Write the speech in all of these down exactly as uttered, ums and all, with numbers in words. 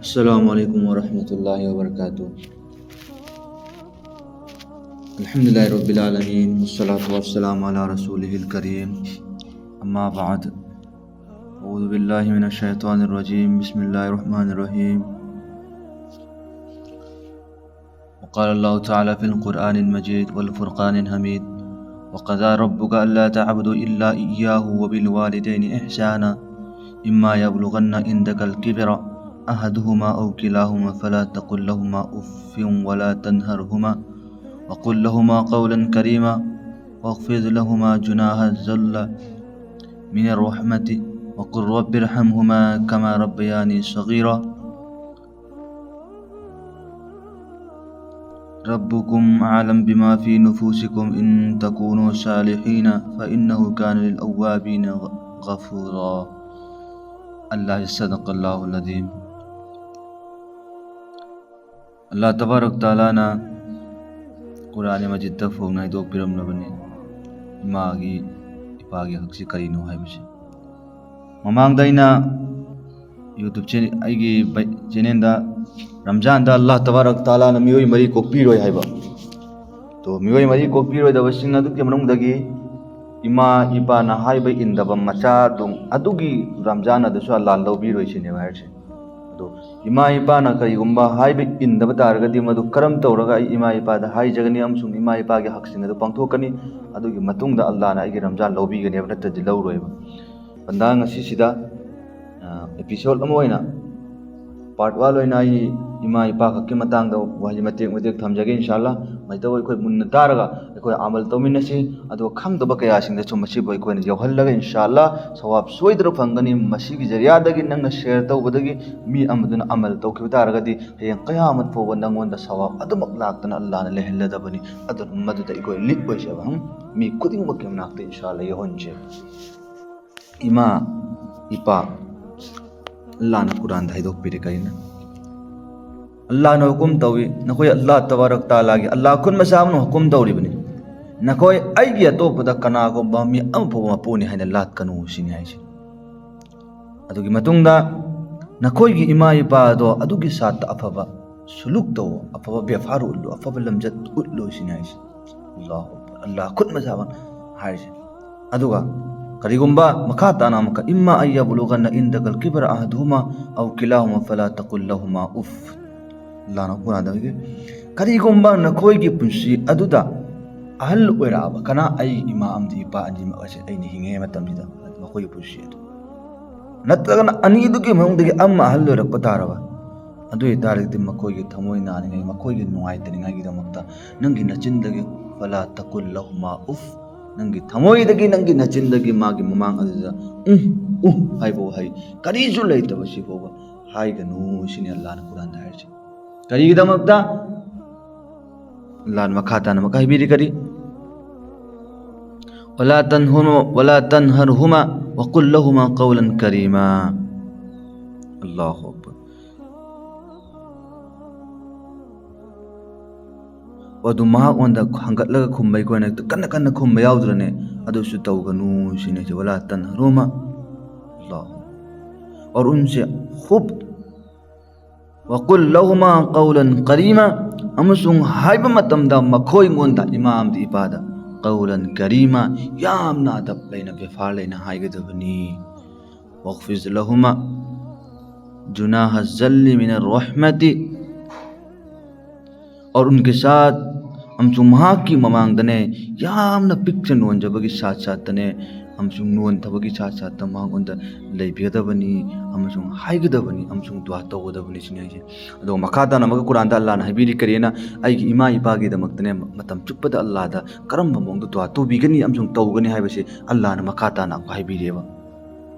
السلام عليكم ورحمة الله وبركاته. الحمد لله رب العالمين، والصلاة والسلام على رسوله الكريم. أما بعد، أعوذ بالله من الشيطان الرجيم. بسم الله الرحمن الرحيم. وقال الله تعالى في القرآن المجيد والفرقان الحميد: وقضى ربك ألا تعبدوا إلا إياه وبالوالدين إحسانا، إما يبلغن عندك الكبر أحدهما أو كلاهما فلا تقل لهما أف ولا تنهرهما وقل لهما قولا كريما واخفض لهما جناح الذل من الرحمة وقل رب ارحمهما كما ربياني صغيرا. ربكم أعلم بما في نفوسكم إن تكونوا صالحين فإنه كان للأوابين غفورا. الله صدق الله العظيم. ꯑꯜꯂꯥꯍ ꯇꯕꯥꯔꯛ ꯇꯥꯂꯥꯅ ꯀꯨꯔꯥꯟ ꯃꯖꯤꯗꯇ ꯐꯣꯡꯅ ꯍꯥꯏꯗꯣꯛꯄꯤꯔꯝꯂꯕꯅꯤ, ꯏꯃꯥꯒꯤ ꯏꯄꯥꯒꯤ ꯍꯛꯁꯤ ꯀꯔꯤꯅꯣ ꯍꯥꯏꯕꯁꯤ꯫ ꯃꯃꯥꯡꯗ ꯑꯩꯅ YouTube ꯆꯦ-, ꯑꯩꯒꯤ ꯕꯩ-, ꯆꯦꯅꯦꯜꯗ ꯔꯝꯖꯥꯟꯗ ꯑꯜꯂꯥꯍ ꯇꯕꯥꯔꯛ ꯇꯥꯂꯥꯅ ꯃꯤꯑꯣꯏ ꯃꯔꯤ ꯀꯣꯛꯄꯤꯔꯣꯏ ꯍꯥꯏꯕ꯫ ꯑꯗꯣ ꯃꯤꯑꯣꯏ ꯃꯔꯤ ꯀꯣꯛꯄꯤꯔꯣꯏꯗꯕꯁꯤꯡ ꯑꯗꯨꯒꯤ ꯃꯅꯨꯡꯗꯒꯤ ꯏꯃꯥ ꯏꯄꯥꯅ ꯍꯥꯏꯕ ꯏꯟꯗꯕ ꯃꯆꯥꯗꯨ, ꯑꯗꯨꯒꯤ ꯔꯝꯖꯥꯟ ꯑꯗꯨꯁꯨ ꯑꯜꯂꯥꯍꯅ ꯂꯧꯕꯤꯔꯣꯏ ꯁꯤꯅꯦꯕ ꯍꯥꯏꯔꯤꯁꯦ꯫ ꯑꯗꯣ ꯏꯃꯥ ꯏꯄꯥꯅ ꯀꯔꯤꯒꯨꯝꯕ ꯍꯥꯏꯕ ꯏꯟꯗꯕ ꯇꯥꯔꯒꯗꯤ, ꯃꯗꯨ ꯀꯔꯝ ꯇꯧꯔꯒ ꯑꯩ ꯏꯃꯥ ꯏꯄꯥꯗ ꯍꯥꯏꯖꯒꯅꯤ ꯑꯃꯁꯨꯡ ꯏꯃꯥ ꯏꯄꯥꯒꯤ ꯍꯛꯁꯤꯡ ꯑꯗꯨ ꯄꯥꯡꯊꯣꯛꯀꯅꯤ? ꯑꯗꯨꯒꯤ ꯃꯇꯨꯡꯗ ꯑꯜꯂꯥꯍꯅ ꯑꯩꯒꯤ ꯔꯝꯖꯥꯟ ꯂꯧꯕꯤꯒꯅꯦꯕ, ꯅꯠꯇ꯭ꯔꯗꯤ ꯂꯧꯔꯣꯏꯕ꯫ ꯕꯟꯗꯥ, ꯉꯁꯤꯁꯤꯗ, ꯑ, episode ꯑꯃ ꯑꯣꯏꯅ, part one ꯑꯣꯏꯅ ꯑꯩ ꯏꯃꯥ ꯏꯄꯥ ꯈꯛꯀꯤ ꯃꯇꯥꯡꯗ ꯋꯥꯍꯩ ꯃꯇꯦꯛ ꯃꯇꯦꯛ ꯊꯝꯖꯒꯦ, ꯏꯟꯁꯥ ꯑꯜꯂꯥꯍ꯫ ꯃꯩꯇꯧ ꯑꯩꯈꯣꯏ ꯃꯨꯟꯅ ꯇꯥꯔꯒ ꯑꯩꯈꯣꯏ ꯑꯃꯜ ꯇꯧꯃꯤꯟꯅꯁꯤ꯫ ꯑꯗꯨꯒ ꯈꯪꯗꯕ ꯀꯌꯥꯁꯤꯡꯗꯁꯨ ꯃꯁꯤꯕꯨ ꯑꯩꯈꯣꯏꯅ ꯌꯧꯍꯜꯂꯒ, ꯏꯟꯁꯥ ꯑꯜꯂꯥꯍ, ꯁꯋꯥꯕ ꯁꯣꯏꯗꯅ ꯐꯪꯒꯅꯤ꯫ ꯃꯁꯤꯒꯤ ꯖꯔꯤꯌꯥꯗꯒꯤ, ꯅꯪꯅ share ꯇꯧꯕꯗꯒꯤ, ꯃꯤ ꯑꯃꯗꯨꯅ ꯑꯃꯜ ꯇꯧꯈꯤꯕ ꯇꯥꯔꯒꯗꯤ, ꯍꯌꯦꯡ ꯀꯌꯥꯃꯠ ꯐꯥꯎꯕ ꯅꯪꯉꯣꯟꯗ ꯁꯋꯥꯕ ꯑꯗꯨꯃꯛ ꯂꯥꯛꯇꯅ ꯑꯜꯂꯥꯍꯅ ꯂꯩꯍꯜꯂꯗꯕꯅꯤ꯫ ꯑꯗꯨꯅ ꯃꯗꯨꯗ ꯑꯩꯈꯣꯏ ꯂꯤꯛ ꯑꯣꯏꯁꯦꯕ, ꯍꯝ? ꯃꯤ ꯈꯨꯗꯤꯡꯃꯛꯀꯤ ꯃꯅꯥꯛꯇ, ꯏꯟꯁꯥ ꯑꯜꯂꯥꯍ, ꯌꯧꯍꯟꯁꯦ꯫ ꯏꯃꯥ ꯏꯄꯥ, ꯑꯜꯂꯥꯍꯅ ꯀꯨꯔꯥꯟꯗ ꯍꯥꯏꯗꯣꯛꯄꯤꯔꯦ ꯀꯔꯤꯅ? ꯑꯜꯂꯥꯍꯅ ꯍꯨꯀꯨꯝ ꯇꯧꯏ, ꯅꯈꯣꯏ ꯑꯜꯂꯥꯍ ꯇꯕꯥꯔꯛ ꯇꯥꯂꯥꯒꯤ, ꯑꯜꯂꯥꯍ ꯈꯨꯟ ꯃꯆꯥ ꯑꯃꯅ ꯍꯨꯀꯨꯝ ꯇꯧꯔꯤꯕꯅꯤ, ꯅꯈꯣꯏ ꯑꯩꯒꯤ ꯑꯇꯣꯞꯄꯗ ꯀꯅꯥꯒꯨꯝꯕ ꯃꯤ ꯑꯃ ꯐꯥꯎꯕ ꯃꯄꯨꯅꯤ ꯍꯥꯏꯅ ꯂꯥꯠꯀꯅꯨ ꯁꯤꯅꯤ ꯍꯥꯏꯁꯦ꯫ ꯑꯗꯨꯒꯤ ꯃꯇꯨꯡꯗ ꯅꯈꯣꯏꯒꯤ ꯏꯃꯥ ꯏꯄꯥꯗꯣ ꯑꯗꯨꯒꯤ ꯁꯥꯠꯇ ꯑꯐꯕ ꯁꯨꯂꯨꯛ ꯇꯧ, ꯑꯐꯕ ꯕꯦꯐꯥꯔ ꯎꯠꯂꯨ, ꯑꯐꯕ ꯂꯝꯆꯠ ꯎꯠꯂꯨ ꯁꯤꯅꯤ ꯍꯥꯏꯁꯦ꯫ ꯑꯜꯂꯥꯍꯨ ꯑꯛꯕꯔ꯫ ꯑꯜꯂꯥꯍ ꯈꯨꯠ ꯃꯁꯥꯃꯛ ꯍꯥꯏꯔꯤꯁꯦ꯫ ꯑꯗꯨꯒ ꯀꯔꯤꯒꯨꯝꯕ ꯃꯈꯥ ꯇꯥꯅ ꯑꯃꯨꯛꯀ "ꯏꯝꯃꯥ ꯑꯟ ꯌꯕꯂꯨꯒꯟꯅ ꯏꯟꯗꯀꯜ ꯀꯤꯕꯔ ꯑꯍꯗꯨꯍꯨꯃꯥ ꯑꯧ ꯀꯤꯂꯥꯍꯨꯃꯥ ꯐꯂꯥ ꯇꯀꯨꯜ ꯂꯍꯨꯃꯥ ꯎꯐ"꯫ ꯑꯜꯂꯥꯍꯅ ꯀꯨꯔꯥꯟꯗ ꯍꯥꯏꯒꯦ, "ꯀꯔꯤꯒꯨꯝꯕ ꯅꯈꯣꯏꯒꯤ ꯄꯨꯟꯁꯤ ꯑꯗꯨꯗ ꯑꯍꯜ ꯑꯣꯏꯔꯛꯑꯕ ꯀꯅꯥ, ꯑꯩ ꯏꯃꯥ ꯑꯃꯗꯤ ꯏꯄꯥ ꯑꯅꯤꯃꯛ ꯑꯁꯦ ꯑꯩꯅ ꯍꯤꯡꯉꯤꯉꯩ ꯃꯇꯝꯁꯤꯗ ꯃꯈꯣꯏꯒꯤ ꯄꯨꯟꯁꯤ ꯑꯗꯨ ꯅꯠꯇ꯭ꯔꯒꯅ ꯑꯅꯤꯗꯨꯒꯤ ꯃꯅꯨꯡꯗꯒꯤ ꯑꯃ ꯑꯍꯜ ꯑꯣꯏꯔꯛꯄ ꯇꯥꯔꯕ, ꯑꯗꯨ ꯑꯣꯏꯇꯥꯔꯒꯗꯤ ꯃꯈꯣꯏꯒꯤ ꯊꯃꯣꯏ ꯅꯥꯅꯤꯡꯉꯥꯏ, ꯃꯈꯣꯏꯒꯤ ꯅꯨꯡꯉꯥꯏꯇꯅꯤꯡꯉꯥꯏꯒꯤꯗꯃꯛꯇ ꯅꯪꯒꯤ ꯅꯆꯤꯟꯗꯒꯤ ꯐꯂꯥ ꯇꯀꯨꯜ ꯂꯍꯨꯃꯥ ꯎꯐ, ꯅꯪꯒꯤ ꯊꯃꯣꯏꯗꯒꯤ, ꯅꯪꯒꯤ ꯅꯆꯤꯟꯗꯒꯤ ꯃꯥꯒꯤ ꯃꯃꯥꯡ ꯑꯗꯨꯗ ꯎꯝ, ꯎꯝ ꯍꯥꯏꯕ ꯋꯥꯍꯩ ꯀꯔꯤꯁꯨ ꯂꯩꯇꯕ ꯁꯤꯐꯥꯎꯕ ꯍꯥꯏꯒꯅꯨ" ꯁꯤꯅꯤ ꯑꯜꯂꯥꯍꯅ ꯀꯨꯔꯥꯟꯗ ꯍꯥꯏꯔꯤꯁꯦ꯫ ꯀꯔꯤꯒꯤꯗꯃꯛꯇ? ꯑꯜꯂꯥꯍꯅ ꯃꯈꯥ ꯇꯥꯅ ꯑꯃꯨꯛꯀ ꯍꯥꯏꯕꯤꯔꯤ ꯀꯔꯤ? "ꯋꯂꯥ ꯇꯟꯍꯨꯃ-, ꯋꯂꯥ ꯇꯟꯍꯔꯍꯨꯃꯥ ꯋꯀꯨꯜ ꯂꯍꯨꯃꯥ ꯀꯧꯂꯟ ꯀꯔꯤꯃꯥ"꯫ ꯑꯜꯂꯥꯍꯨ ꯑꯛꯕꯔ꯫ ꯑꯗꯨ ꯃꯍꯥꯛꯉꯣꯟꯗ ꯍꯪꯒꯠꯂꯒ ꯈꯨꯝꯕ ꯑꯩꯈꯣꯏꯅ ꯀꯟꯅ ꯀꯟꯅ ꯈꯨꯝꯕ ꯌꯥꯎꯗ꯭ꯔꯅꯦ? ꯑꯗꯨꯁꯨ ꯇꯧꯒꯅꯨ ꯁꯤꯅꯤ꯫ "ꯋꯂꯥ ꯇꯟꯍꯔꯍꯨꯃꯥ"꯫ ꯑꯜꯂꯥꯍꯨ꯫ "ꯑꯣꯔ ꯎꯟꯁꯦ ꯈꯨꯕ ꯋꯀꯨꯜ ꯂꯍꯨꯃꯥ ꯀꯧꯂꯟ ꯀꯔꯤꯃꯥ", ꯑꯃꯁꯨꯡ ꯍꯥꯏꯕ ꯃꯇꯝꯗ ꯃꯈꯣꯏꯉꯣꯟꯗ, ꯏꯃꯥ ꯑꯃꯗꯤ ꯏꯄꯥꯗ, ꯀꯧꯂꯟ ꯀꯔꯤꯃꯥ, ꯌꯥꯝꯅ ꯑꯗꯕ ꯂꯩꯅ, ꯕꯦꯐꯥꯔ ꯂꯩꯅ ꯍꯥꯏꯒꯗꯕꯅꯤ꯫ "ꯋꯥꯈꯐꯤꯖ ꯂꯍꯨꯃꯥ ꯖꯨꯅꯥꯍ ꯖꯜꯂꯤ ꯃꯤꯅ ꯔꯍꯃꯇꯤ", ꯑꯣꯔ ꯎꯟꯀꯦ ꯁꯥꯊ, ꯑꯃꯁꯨꯡ ꯃꯍꯥꯛꯀꯤ ꯃꯃꯥꯡꯗꯅꯦ, ꯌꯥꯝꯅ ꯄꯤꯛꯆ ꯅꯣꯟꯖꯕꯒꯤ ꯁꯥꯠ ꯁꯥꯠꯇꯅꯦ, ꯑꯃꯁꯨꯡ ꯅꯣꯟꯊꯕꯒꯤ ꯁꯥꯠ ꯁꯥꯠꯇ ꯃꯉꯣꯟꯗ ꯂꯩꯕꯤꯒꯗꯕꯅꯤ, ꯑꯃꯁꯨꯡ ꯍꯥꯏꯒꯗꯕꯅꯤ, ꯑꯃꯁꯨꯡ ꯗꯨꯋꯥ ꯇꯧꯒꯗꯕꯅꯤ ꯁꯤꯅꯤ ꯍꯥꯏꯁꯦ꯫ ꯑꯗꯨꯒ ꯃꯈꯥ ꯇꯥꯅ ꯑꯃꯒ ꯀꯨꯔꯥꯟꯗ ꯑꯜꯂꯥꯍꯅ ꯍꯥꯏꯕꯤꯔꯤ ꯀꯔꯤꯅ? "ꯑꯩꯒꯤ ꯏꯃꯥ ꯏꯄꯥꯒꯤꯗꯃꯛꯇꯅꯦ ꯃꯇꯝ ꯆꯨꯞꯄꯗ ꯑꯜꯂꯥꯍꯗ ꯀꯔꯝꯕ ꯃꯑꯣꯡꯗ ꯗꯨꯋꯥ ꯇꯧꯕꯤꯒꯅꯤ ꯑꯃꯁꯨꯡ ꯇꯧꯒꯅꯤ ꯍꯥꯏꯕꯁꯤ ꯑꯜꯂꯥꯍꯅ ꯃꯈꯥ ꯇꯥꯅ ꯑꯃꯨꯛ ꯍꯥꯏꯕꯤꯔꯦꯕ꯫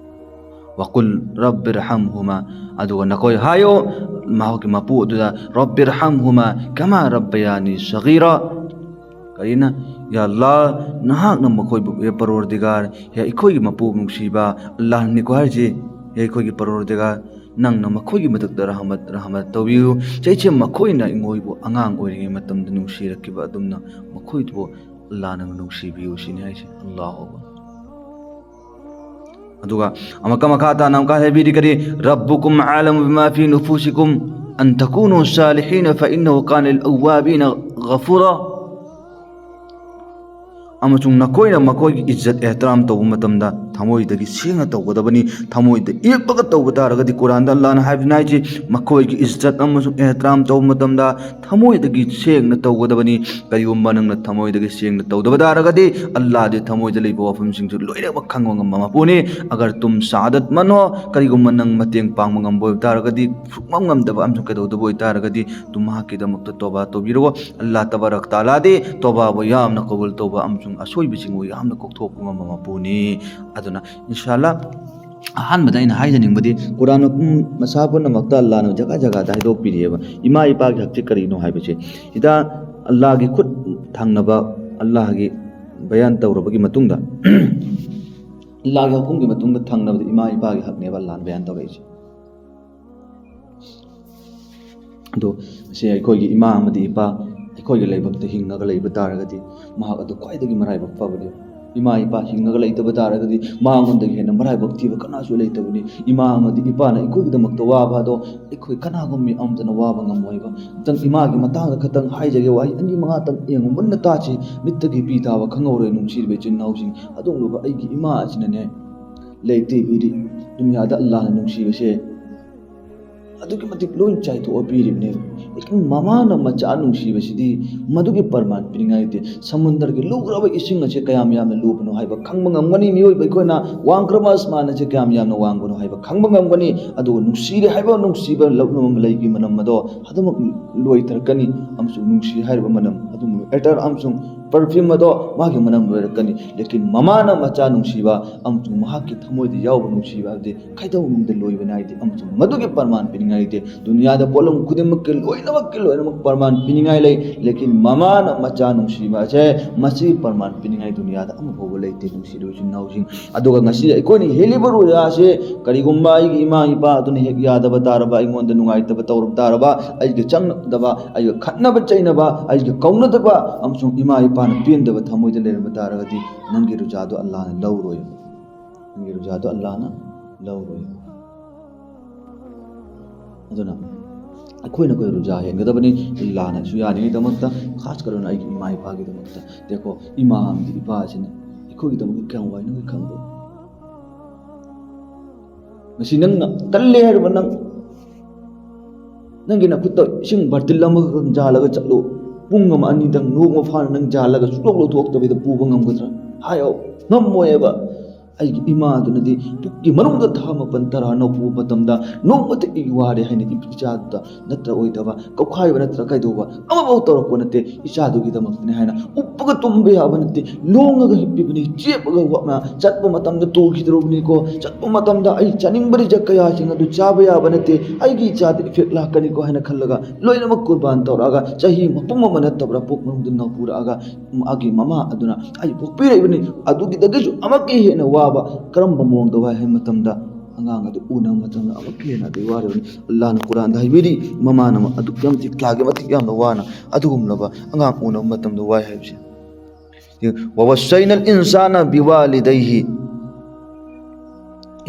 ꯋꯥꯀꯨꯜ ꯔꯕꯤꯔꯍꯝꯍꯨꯃꯥ", ꯑꯗꯨꯒ ꯅꯈꯣꯏ ꯍꯥꯏꯌꯣ ꯃꯍꯥꯛꯀꯤ ꯃꯄꯨ ꯑꯗꯨꯗ, "ꯔꯕꯤꯔꯍꯝꯍꯨꯃꯥ ꯀꯃꯥ ꯔꯕꯌꯥꯅꯤ ꯁꯒꯤꯔꯥ"꯫ ꯀꯔꯤꯅ? "ꯌꯥ ꯑꯜꯂꯥꯍ, ꯅꯍꯥꯛꯅ ꯃꯈꯣꯏꯕꯨ, ꯍꯦ ꯄꯔꯣꯔꯗꯤꯒꯥꯔ, ꯍꯦ ꯑꯩꯈꯣꯏꯒꯤ ꯃꯄꯨ ꯅꯨꯡꯁꯤꯕ", ꯑꯜꯂꯥꯍꯅꯤꯀꯣ ꯍꯥꯏꯔꯤꯁꯤ, "ꯍꯦ ꯑꯩꯈꯣꯏꯒꯤ ꯄꯔꯣꯔꯗꯤꯒꯥꯔ, ꯅꯪꯅ ꯃꯈꯣꯏꯒꯤ ꯃꯊꯛꯇ ꯔꯍꯃꯠ, ꯔꯍꯃꯠ ꯇꯧꯕꯤꯌꯨ꯫ ꯆꯩꯁꯦ ꯃꯈꯣꯏꯅ ꯑꯩꯉꯣꯏꯕꯨ ꯑꯉꯥꯡ ꯑꯣꯏꯔꯤꯉꯩ ꯃꯇꯝꯗ ꯅꯨꯡꯁꯤꯔꯛꯈꯤꯕ ꯑꯗꯨꯝꯅ ꯃꯈꯣꯏꯕꯨ ꯑꯜꯂꯥꯍꯅ ꯅꯨꯡꯁꯤꯕꯤꯌꯨ" ꯁꯤꯅꯤ ꯍꯥꯏꯁꯦ꯫ ꯑꯜꯂꯥꯍꯨ ꯑꯛꯕꯔ꯫ ꯑꯗꯨꯒ ꯑꯃꯨꯛꯀ ꯃꯈꯥ ꯇꯥꯅ ꯑꯃꯨꯛꯀ ꯍꯥꯏꯕꯤꯔꯤ ꯀꯔꯤ? "ربكم أعلم بما في نفوسكم أن تكونوا صالحين فإنه كان للأوابين غفورا"꯫ ꯑꯃꯁꯨꯡ ꯅꯈꯣꯏꯅ ꯃꯈꯣꯏꯒꯤ ꯏꯖꯠ ꯑꯦꯍꯇꯔꯥꯝ ꯇꯧꯕ ꯃꯇꯝꯗ ꯊꯃꯣꯏꯗꯒꯤ ꯁꯦꯡꯅ ꯇꯧꯒꯗꯕꯅꯤ꯫ ꯊꯃꯣꯏꯗ ꯌꯦꯛꯄꯒ ꯇꯧꯕ ꯇꯥꯔꯒꯗꯤ, ꯀꯨꯔꯥꯟꯗ ꯑꯜꯂꯥꯍꯅ ꯍꯥꯏꯕꯅ ꯍꯥꯏꯁꯤ, ꯃꯈꯣꯏꯒꯤ ꯏꯖꯠ ꯑꯃꯁꯨꯡ ꯑꯦꯍꯇꯔꯥꯝ ꯇꯧꯕ ꯃꯇꯝꯗ ꯊꯃꯣꯏꯗꯒꯤ ꯁꯦꯡꯅ ꯇꯧꯒꯗꯕꯅꯤ꯫ ꯀꯔꯤꯒꯨꯝꯕ ꯅꯪꯅ ꯊꯃꯣꯏꯗꯒꯤ ꯁꯦꯡꯅ ꯇꯧꯗꯕ ꯇꯥꯔꯒꯗꯤ, ꯑꯜꯂꯥꯍꯗꯤ ꯊꯃꯣꯏꯗ ꯂꯩꯕ ꯋꯥꯐꯝꯁꯤꯡꯁꯨ ꯂꯣꯏꯅꯃꯛ ꯈꯪꯕ ꯉꯝꯕ ꯃꯄꯨꯅꯤ꯫ "ꯑꯒꯔ ꯇꯨꯝ ꯁꯥꯗꯠ ꯃꯟ ꯍꯣ", ꯀꯔꯤꯒꯨꯝꯕ ꯅꯪ ꯃꯇꯦꯡ ꯄꯥꯡꯕ ꯉꯝꯕ ꯑꯣꯏꯕ ꯇꯥꯔꯒꯗꯤ, ꯁꯨꯡꯉꯝ ꯉꯝꯗꯕ ꯑꯃꯁꯨꯡ ꯀꯩꯗꯧꯗꯕ ꯑꯣꯏꯇꯥꯔꯒꯗꯤ, ꯑꯗꯨ ꯃꯍꯥꯛꯀꯤꯗꯃꯛꯇ ꯇꯣꯕꯥ ꯇꯧꯕꯤꯔꯛꯑꯣ꯫ ꯑꯜꯂꯥꯍ ꯇꯕꯥꯔꯛ ꯇꯥꯂꯥꯗꯤ ꯇꯣꯕꯥꯕꯨ ꯌꯥꯝꯅ ꯀꯕꯨꯜ ꯇꯧꯕ ꯑꯃꯁꯨꯡ ꯑꯁꯣꯏꯕꯁꯤꯡꯕꯨ ꯌꯥꯝꯅ ꯀꯣꯛꯊꯣꯛꯄ ꯉꯝꯕ ꯃꯄꯨꯅꯤ꯫ ꯑꯗꯨꯅ ꯏꯟꯁꯥ ꯑꯜꯂꯥꯍ, ꯑꯍꯥꯟꯕꯗ ꯑꯩꯅ ꯍꯥꯏꯖꯅꯤꯡꯕꯗꯤ, ꯀꯨꯔꯥꯟ ꯃꯄꯨꯝ ꯃꯁꯥ ꯄꯨꯝꯅꯃꯛꯇ ꯑꯜꯂꯥꯍꯅ ꯖꯒꯥ ꯖꯒꯥꯗ ꯍꯥꯏꯗꯣꯛꯄꯤꯔꯤꯑꯕ ꯏꯃꯥ ꯏꯄꯥꯒꯤ ꯍꯛꯁꯦ ꯀꯔꯤꯅꯣ ꯍꯥꯏꯕꯁꯦ꯫ ꯁꯤꯗ ꯑꯜꯂꯥꯍꯒꯤ ꯈꯨꯠ ꯊꯪꯅꯕ, ꯑꯜꯂꯥꯍꯒꯤ ꯕꯌꯥꯟ ꯇꯧꯔꯕꯒꯤ ꯃꯇꯨꯡꯗ, ꯑꯜꯂꯥꯍꯒꯤ ꯍꯨꯀꯨꯝꯒꯤ ꯃꯇꯨꯡꯗ ꯊꯪꯅꯕꯗ ꯏꯃꯥ ꯏꯄꯥꯒꯤ ꯍꯛꯅꯦꯕ ꯑꯜꯂꯥꯍꯅ ꯕꯌꯥꯟ ꯇꯧꯔꯛꯏꯁꯦ꯫ ꯑꯗꯣ ꯁꯤ ꯑꯩꯈꯣꯏꯒꯤ ꯏꯃꯥ ꯑꯃꯗꯤ ꯏꯄꯥ ꯑꯩꯈꯣꯏꯒꯤ ꯂꯥꯏꯕꯛꯇ ꯍꯤꯡꯉꯒ ꯂꯩꯕ ꯇꯥꯔꯒꯗꯤ, ꯃꯍꯥꯛ ꯑꯗꯨ ꯈ꯭ꯋꯥꯏꯗꯒꯤ ꯃꯔꯥꯏꯕꯛ ꯐꯕꯅꯤ꯫ ꯏꯃꯥ ꯏꯄꯥ ꯍꯤꯡꯉꯒ ꯂꯩꯇꯕ ꯇꯥꯔꯒꯗꯤ, ꯃꯉꯣꯟꯗꯒꯤ ꯍꯦꯟꯅ ꯃꯔꯥꯏꯕꯛ ꯊꯤꯕ ꯀꯅꯥꯁꯨ ꯂꯩꯇꯕꯅꯤ꯫ ꯏꯃꯥ ꯑꯃꯗꯤ ꯏꯄꯥꯅ ꯑꯩꯈꯣꯏꯒꯤꯗꯃꯛꯇ ꯋꯥꯕ ꯑꯗꯣ ꯑꯩꯈꯣꯏ ꯀꯅꯥꯒꯨꯝꯕ ꯃꯤ ꯑꯃꯠꯇꯅ ꯋꯥꯕ ꯉꯝꯃꯣꯏꯕ꯫ ꯑꯝꯇꯪ ꯏꯃꯥꯒꯤ ꯃꯇꯥꯡꯗ ꯈꯇꯪ ꯍꯥꯏꯖꯒꯦ, ꯋꯥꯍꯩ ꯑꯅꯤ ꯃꯉꯥꯇꯪ ꯌꯦꯡꯉꯨ, ꯃꯨꯟꯅ ꯇꯥꯁꯤ꯫ ꯃꯤꯠꯇꯒꯤ ꯄꯤ ꯇꯥꯕ ꯈꯪꯍꯧꯔꯣꯏ, ꯅꯨꯡꯁꯤꯔꯤꯕ ꯏꯆꯤꯟ ꯏꯅꯥꯎꯁꯤꯡ꯫ ꯑꯗꯨꯒꯨꯝꯂꯕ ꯑꯩꯒꯤ ꯏꯃꯥ ꯑꯁꯤꯅꯅꯦ, ꯂꯩꯇꯦ ꯄꯤꯔꯤ꯫ ꯗꯨꯅꯤꯌꯥꯗ ꯑꯜꯂꯥꯍꯅ ꯅꯨꯡꯁꯤꯕꯁꯦ ꯑꯗꯨꯛꯀꯤ ꯃꯇꯤꯛ ꯂꯣꯏ ꯆꯥꯏꯊꯣꯛꯑ ꯄꯤꯔꯤꯕꯅꯦꯕ꯫ ꯂꯦꯀꯤꯟ ꯃꯃꯥꯅ ꯃꯆꯥ ꯅꯨꯡꯁꯤꯕꯁꯤꯗꯤ ꯃꯗꯨꯒꯤ ꯄ꯭ꯔꯃꯥꯟ ꯄꯤꯅꯤꯡꯉꯥꯏ ꯂꯩꯇꯦ꯫ ꯁꯃꯨꯟꯗꯔꯒꯤ ꯂꯨꯈ꯭ꯔꯕ ꯏꯁꯤꯡ ꯑꯁꯦ ꯀꯌꯥꯝ ꯌꯥꯝꯅ ꯂꯨꯕꯅꯣ ꯍꯥꯏꯕ ꯈꯪꯕ ꯉꯝꯒꯅꯤ꯫ ꯃꯤꯑꯣꯏꯕ ꯑꯩꯈꯣꯏꯅ ꯋꯥꯡꯈ꯭ꯔꯕ ꯑꯁꯃꯥꯟ ꯑꯁꯦ ꯀꯌꯥꯝ ꯌꯥꯝꯅ ꯋꯥꯡꯕꯅꯣ ꯍꯥꯏꯕ ꯈꯪꯕ ꯉꯝꯒꯅꯤ꯫ ꯑꯗꯨꯒ ꯅꯨꯡꯁꯤꯔꯦ ꯍꯥꯏꯕ ꯅꯨꯡꯁꯤꯕ ꯂꯧꯅꯕ ꯂꯩꯒꯤ ꯃꯅꯝ ꯑꯗꯣ ꯑꯗꯨꯃꯛ ꯂꯣꯏꯊꯔꯛꯀꯅꯤ꯫ ꯑꯃꯁꯨꯡ ꯅꯨꯡꯁꯤ ꯍꯥꯏꯔꯤꯕ ꯃꯅꯝ ꯑꯗꯨꯒꯨꯝꯕ ꯑꯦꯇꯔ ꯑꯃꯁꯨꯡ ꯄꯔꯐ꯭ꯌꯨꯝ ꯑꯗꯣ ꯃꯥꯒꯤ ꯃꯅꯝ ꯂꯣꯏꯔꯛꯀꯅꯤ꯫ ꯂꯦꯀꯤꯟ ꯃꯃꯥꯅ ꯃꯆꯥ ꯅꯨꯡꯁꯤꯕ ꯑꯃꯁꯨꯡ ꯃꯍꯥꯛꯀꯤ ꯊꯃꯣꯏꯗ ꯌꯥꯎꯕ ꯅꯨꯡꯁꯤꯕ ꯍꯥꯏꯕꯗꯤ ꯀꯩꯗꯧꯅꯨꯡꯗ ꯂꯣꯏꯕ ꯅꯥꯏꯗꯦ꯫ ꯑꯃꯁꯨꯡ ꯃꯗꯨꯒꯤ ꯄ꯭ꯔꯃꯥꯟ ꯄꯤꯅꯤꯡꯉꯥꯏ ꯂꯩꯇꯦ꯫ ꯗꯨꯅꯤꯌꯥꯗ ꯄꯣꯠꯂꯝ ꯈꯨꯗꯤꯡꯃꯛꯀꯤ ꯂꯣꯏꯅꯃꯛꯀꯤ ꯂꯣꯏꯅꯃꯛ ꯄ꯭ꯔꯃꯥꯟ ꯄꯤꯅꯤꯡꯉꯥꯏ ꯂꯩ, ꯂꯦꯀꯤꯟ ꯃꯃꯥꯅ ꯃꯆꯥ ꯅꯨꯡꯁꯤꯕ ꯑꯁꯦ, ꯃꯁꯤ ꯄ꯭ꯔꯃꯥꯟ ꯄꯤꯅꯤꯡꯉꯥꯏ ꯗꯨꯅꯤꯌꯥꯗ ꯑꯃꯐꯥꯎꯕ ꯂꯩꯇꯦ, ꯅꯨꯡꯁꯤꯔꯕ ꯏꯆꯤꯟ ꯏꯅꯥꯎꯁꯤꯡ꯫ ꯑꯗꯨꯒ ꯉꯁꯤ ꯑꯩꯈꯣꯏꯅ ꯍꯦꯜꯂꯤꯕ ꯔꯣꯖꯥ ꯑꯁꯤ ꯀꯔꯤꯒꯨꯝꯕ ꯑꯩꯒꯤ ꯏꯃꯥ ꯏꯄꯥ ꯑꯗꯨꯅ ꯍꯦꯛ ꯌꯥꯗꯕ ꯇꯥꯔꯕ, ꯑꯩꯉꯣꯟꯗ ꯅꯨꯡꯉꯥꯏꯇꯕ ꯇꯧꯔꯕ ꯇꯥꯔꯕ, ꯑꯩꯒ ꯆꯪꯅꯗꯕ, ꯑꯩꯒ ꯈꯠꯅꯕ ꯆꯩꯅꯕ, ꯑꯩꯒ ꯀꯧꯅꯗꯕ ꯑꯃꯁꯨꯡ ꯏꯃꯥ ꯏꯄꯥꯅ ꯄꯦꯟꯗꯕ ꯊꯃꯣꯏꯗ ꯂꯩꯔꯝꯕ ꯇꯥꯔꯒꯗꯤ, ꯅꯪꯒꯤ ꯔꯣꯖꯥꯗꯣ ꯑꯜꯂꯥꯍꯅ ꯂꯧꯔꯣꯏ꯫ ꯅꯪꯒꯤ ꯔꯨꯖꯥꯗꯣ ꯑꯜꯂꯥꯅ ꯂꯧꯔꯣꯏ꯫ ꯑꯗꯨꯅ ꯑꯩꯈꯣꯏꯅ ꯑꯩꯈꯣꯏ ꯔꯨꯖꯥ ꯍꯦꯟꯒꯗꯕꯅꯤ꯫ ꯑꯜꯂꯥꯅꯁꯨ ꯌꯥꯔꯤꯉꯩꯗꯃꯛꯇ, ꯈꯥꯁ ꯀꯔꯅ ꯑꯩꯒꯤ ꯏꯃꯥ ꯏꯄꯥꯒꯤꯗꯃꯛꯇ꯫ ꯗꯦꯈꯣ, ꯏꯃꯥ ꯑꯃꯗꯤ ꯏꯄꯥ ꯑꯁꯤꯅ ꯑꯩꯈꯣꯏꯒꯤꯗꯃꯛꯇ ꯀꯌꯥꯝ ꯋꯥꯏꯅꯣ ꯑꯩꯈꯣꯏ ꯈꯪꯕ꯭ꯔꯣ? ꯉꯁꯤ ꯅꯪꯅ ꯇꯜꯂꯦ ꯍꯥꯏꯔꯕ ꯅꯪ ꯅꯪꯒꯤ ꯅꯈꯨꯠꯇ ꯏꯁꯤꯡ ꯕꯥꯔꯇꯤꯜ ꯑꯃꯈꯛ ꯌꯥꯜꯂꯒ ꯆꯠꯂꯨ꯫ ꯄꯨꯡ ꯑꯃ ꯑꯅꯤꯗꯪ ꯅꯣꯡꯃ ꯐꯥꯅ ꯅꯪ ꯌꯥꯜꯂꯒ ꯁꯨꯡꯂꯧ ꯂꯧꯊꯣꯛꯇꯕꯤꯗ ꯄꯨꯕ ꯉꯝꯒꯗ꯭ꯔꯥ? ꯍꯥꯏꯌꯣ, ꯉꯝꯃꯣꯏꯑꯕ꯫ ꯑꯩꯒꯤ ꯏꯃꯥꯗꯨꯅꯗꯤ ꯄꯨꯛꯀꯤ ꯃꯅꯨꯡꯗ ꯊꯥ ꯃꯥꯄꯟ ꯇꯔꯥ ꯅꯧꯄꯨꯕ ꯃꯇꯝꯗ ꯅꯣꯡꯃꯇ "ꯑꯩ ꯋꯥꯔꯦ" ꯍꯥꯏꯅꯗꯤ ꯏꯆꯥꯗꯨꯗ ꯅꯠꯇ꯭ꯔ ꯑꯣꯏꯗꯕ, ꯀꯧꯈꯥꯏꯕ ꯅꯠꯇ꯭ꯔ ꯀꯩꯗꯧꯕ ꯑꯃꯐꯥꯎ ꯇꯧꯔꯛꯄ ꯅꯠꯇꯦ꯫ "ꯏꯆꯥꯗꯨꯒꯤꯗꯃꯛꯇꯅꯤ" ꯍꯥꯏꯅ ꯎꯞꯄꯒ ꯇꯨꯝꯕ ꯌꯥꯕ ꯅꯠꯇꯦ, ꯂꯣꯡꯉꯒ ꯍꯤꯞꯄꯤꯕꯅꯤ, ꯆꯦꯞꯄꯒ ꯋꯥ-, ꯆꯠꯄ ꯃꯇꯝꯗ ꯇꯨꯈꯤꯗꯧꯔꯕꯅꯤꯀꯣ, ꯆꯠꯄ ꯃꯇꯝꯗ ꯑꯩ ꯆꯥꯅꯤꯡꯕ ꯔꯤꯖꯛ ꯀꯌꯥꯁꯤꯡ ꯑꯗꯨ ꯆꯥꯕ ꯌꯥꯕ ꯅꯠꯇꯦ꯫ ꯑꯩꯒꯤ ꯏꯆꯥꯗ ꯏꯐꯦꯛ ꯂꯥꯛꯀꯅꯤꯀꯣ ꯍꯥꯏꯅ ꯈꯜꯂꯒ ꯂꯣꯏꯅꯃꯛ ꯀꯨꯔꯕꯥꯟ ꯇꯧꯔꯛꯑꯒ ꯆꯍꯤ ꯃꯄꯨꯝ ꯑꯃ ꯅꯠꯇꯕ꯭ꯔꯥ ꯄꯨꯛ ꯃꯅꯨꯡꯗ ꯅꯧꯄꯨꯔꯛꯑꯒ ꯃꯥꯒꯤ ꯃꯃꯥ ꯑꯗꯨꯅ ꯑꯩ ꯄꯣꯛꯄꯤꯔꯛꯏꯕꯅꯤ꯫ ꯑꯗꯨꯒꯤꯗꯒꯤꯁꯨ ꯑꯃꯛꯀ ꯍꯦꯟꯅ ꯋꯥꯕ ꯀꯔꯝꯕ ꯃꯑꯣꯡꯗ ꯋꯥꯏ ꯍꯥꯏꯕ ꯃꯇꯝꯗ, ꯑꯉꯥꯡ ꯑꯗꯨ ꯎꯅꯕ ꯃꯇꯝꯗ ꯑꯃꯛꯀ ꯍꯦꯟꯅ ꯑꯗꯨ ꯋꯥꯔꯤꯕꯅꯤ꯫ ꯑꯜꯂꯥꯍꯅ ꯀꯨꯔꯥꯟꯗ ꯍꯥꯏꯕꯤꯔꯤ, ꯃꯃꯥꯅ ꯑꯗꯨꯛꯀꯤ ꯃꯇꯤꯛ ꯀꯌꯥꯒꯤ ꯃꯇꯤꯛ ꯌꯥꯝꯅ ꯋꯥꯅ ꯑꯗꯨꯒꯨꯝꯂꯕ ꯑꯉꯥꯡ ꯎꯅꯕ ꯃꯇꯝꯗ ꯋꯥꯏ ꯍꯥꯏꯕꯁꯦ꯫ "ووصينا الإنسان بوالديه